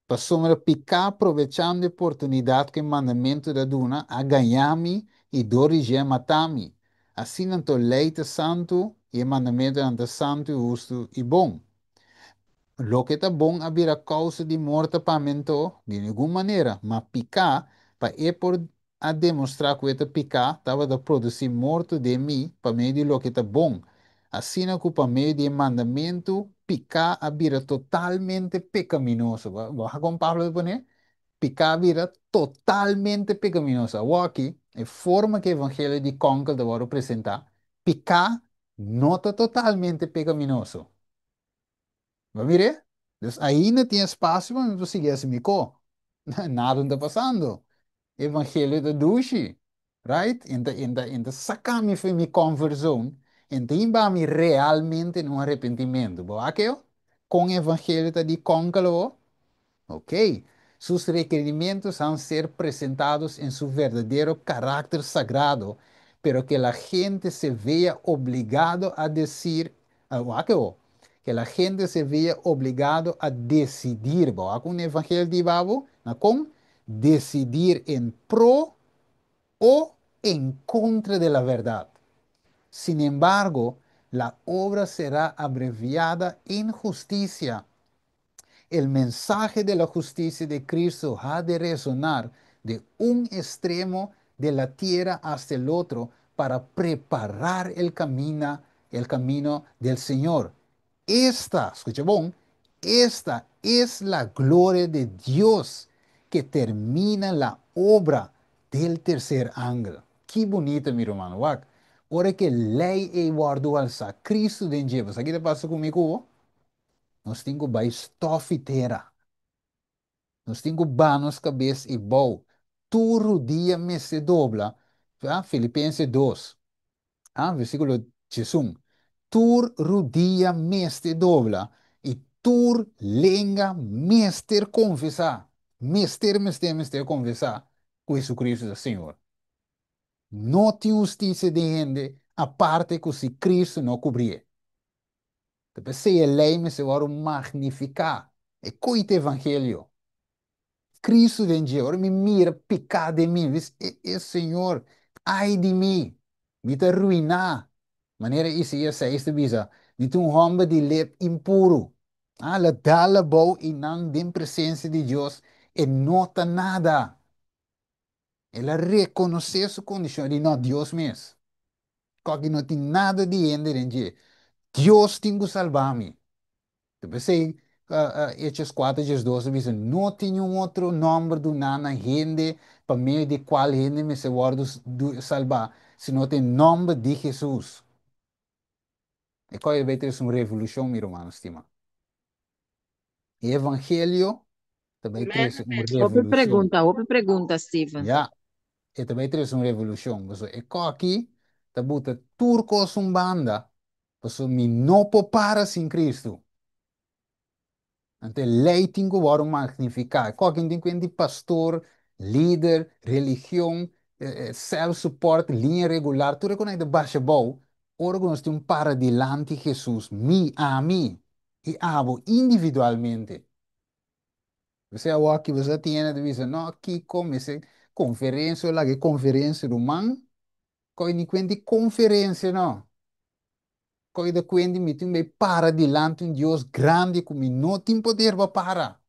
Pasobra piká, probechando e oportunidat ku e mandamentu ta duna, a gaña mi i dor di dje a mata mi. Asina anto lei ta santu i e mandamentunan ta santu i hustu i bon. Loke ta bon a bira kousa di morto pa mi anto? Di ningun manera, ma piká, pa e por a demostrá ku e ta piká, tabata produsí morto den mi pa medio di loke ta bon, asina ku pa medio di e mandamentu piká a bira totalmente pekaminoso. Bo a kon Pablo ta pone? Piká a bira totalmente pekaminoso. Awor aki, e forma ku e evangelio di kònkel ta wòrdu presentá, piká no ta totalmente pekaminoso. Bo a mir'é? Dus ainda tin espasio pa mi por sigui hasi mi ko. Nada no ta pasando. Evangelio ta dushi, right? En ta, en ta, en ta saca mi for mi comfort zone, en ta hiba mi realmente na un arrepentimiento. Bo wak eo? Con evangelio ta di cóncalo bo? Ok. Sus requerimientos han ser presentados en su verdadero carácter sagrado, pero que la gente se vea obligado a decir, ah, wak eo? Que la gente se vea obligado a decidir. Bo wak un evangelio di babo? Na con? Decidir en pro o en contra de la verdad. Sin embargo, la obra será abreviada en justicia. El mensaje de la justicia de Cristo ha de resonar de un extremo de la tierra hasta el otro para preparar el camino del Señor. Esta, scucha bon, esta es la gloria de Dios que termina la obra del tercer ángel. Ki bunita, mi ruman, wak. Ora ku lei ei wòrdu alsá, Cristo den dje, sa kiko ta pasa ku mi ku bo? Nos tin ku bai stof i tera. Nos tin ku baha nos kabes i bou. Tur rudia mester dobla. Ah, Filipenses 2, ah, versíkulo 11. Tur rudia mester dobla i tur lenga mester konfesá. Mester, mester, mester konfesá ku Jesucristo ta Señor. No tin hustisia di hende aparte ku si Cristo no kubrié. Ta p'esei e lei mester wòrdu magnifiká. E koite evangelio. Cristo den dje. Ora mi mira piká den mi, mi bisa, E, e Señor, ai di mi! Mi ta ruiná. Manera Isaías 6 ta bisa, Mi ta un hòmber di lep impuru. Ah, el a dal abou i nan den presensia di Dios e no ta nada. El a rekonosé su kondishon, e di, No, Dios mes. Kòki no tin nada di hende den dje. Dios tin ku salba mi. Ta p'esei Hechos 4 diesdos ta bisa, No tin niun otro nòmber duná na hende pa medio di kual hende mester wòrdu salbá, sino ta e nòmber di Hesus. E kòi a bai trese un revolushon, mi rumannan stimá. E evangelio ta bai Amen, trese un amen. Hopi revolushon. pregunta, hopi pregunta, Steven. Ya, e ta bai trese un revolushon. Pasobra e kòki ta buta tur kos un banda, pasobra mi no por para sin Cristo. Anto e lei tin ku wòrdu magnifiká. E kòki no tin kuenta di pastor, lider, religion, self-support, liña regular, tur e ku nan ta basha abou. Ora ku nos tin un para dilanti Hesus, mi, ami i abo individualmente. P'esei awor ki boso a tene ta bisa, no, kiko mester konferensia, laga e konferensia ruman, kòi ni kuenta di konferensia no. Kòi ta kuenta mi tin bai para dilanti un Dios grandi ku mi no tin poder pa para.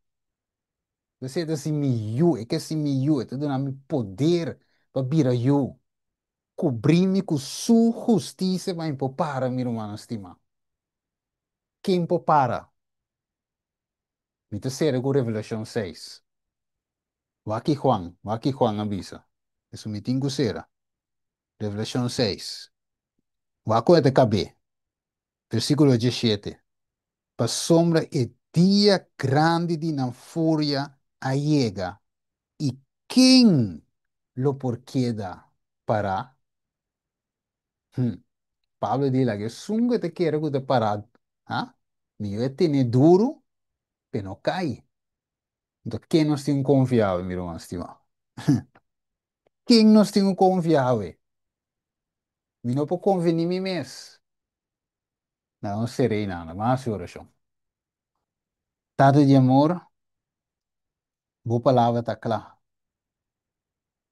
P'esei ta si mi yu, e ke si mi yu, e ta duna mi poder pa bira yu. Kubrí mi ku su hustisia pa mi por para, mi rumannan stimá. Ken por para? Mi ta sera ku Revelashon 6. Wak ki Juan, wak ki Juan a bisa. Esun mi tin ku sera. Revelashon 6. Wak ku e ta kab'é. Versíkulo 17. Pasobra e dia grandi di nan furia a yega, i ken lo por keda pará? Hm. Pablo di laga esun ku ta kere ku ta pará, ha? Mihó e tene duru p'e no kai. Anto ken nos tin ku konfia awe, mi ruman stimá? Ken nos tin ku konfia awe? Mi no por konfia ni mi mes. Na nos ser'ei nada, mas hasi orashon. Tata di amor, Bo palabra ta kla.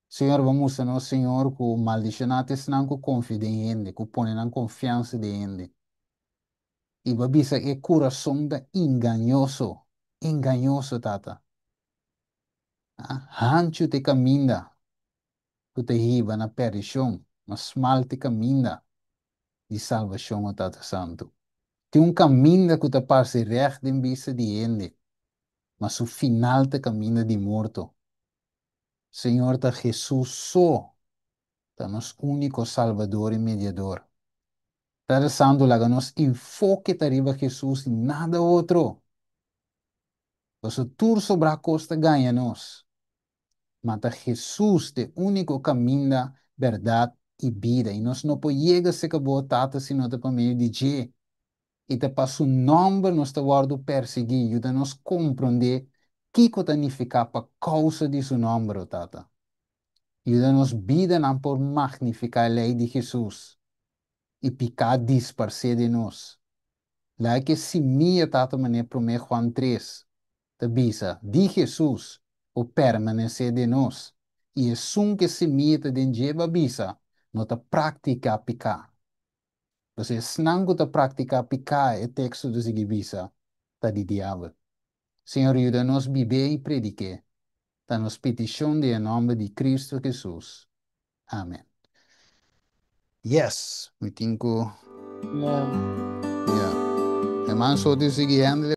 Señor, bo a mustra nos, Señor, ku maldishoná ta esnan ku konfia den hende, ku pone nan konfiansa den hende. I bo a bisa e kurason ta engañoso, engañoso, Tata. Hanchu ta e kaminda ku ta hiba na perdishon, ma smal ta e kaminda di salbashon, o Tata Santu. Tin un kaminda ku ta parse règt den bista di hende, ma su final ta kaminda di morto. Señor ta Hesus so ta nos úniko Salbador i Mediador. Tata Santu laga nos enfoke ta riba Hesus i nada otro. Pasobra tur sobrá kos ta gaña nos, ma ta Hesus ta e úniko kaminda, bèrdat i bida i nos no por yega serka bo Tata si no ta pa medio di dje. I ta pa su nòmber nos ta wòrdu persiguí. Yuda nos komprondé kiko ta nifiká pa kousa di su nòmber, o Tata. Yuda nos bidanan por magnifiká e lei di Hesus i piká disparsé den nos. Laga ku e simia, Tata, manera promé Juan 3 ta bisa, di Hesus por permanesé den nos, i esun ku e simia ta den dje bo a bisa, no ta praktiká piká. Pasobra esnan ku ta praktiká piká, e teksto ta sigui bisa, ta di diabel. Señor, yuda nos bib'é i predik'é. Ta nos petishon den e nòmber di Kristu Hesus. Amen. Yes! Mi tin ku. Amen. Ya. Herman Soto sigui handle.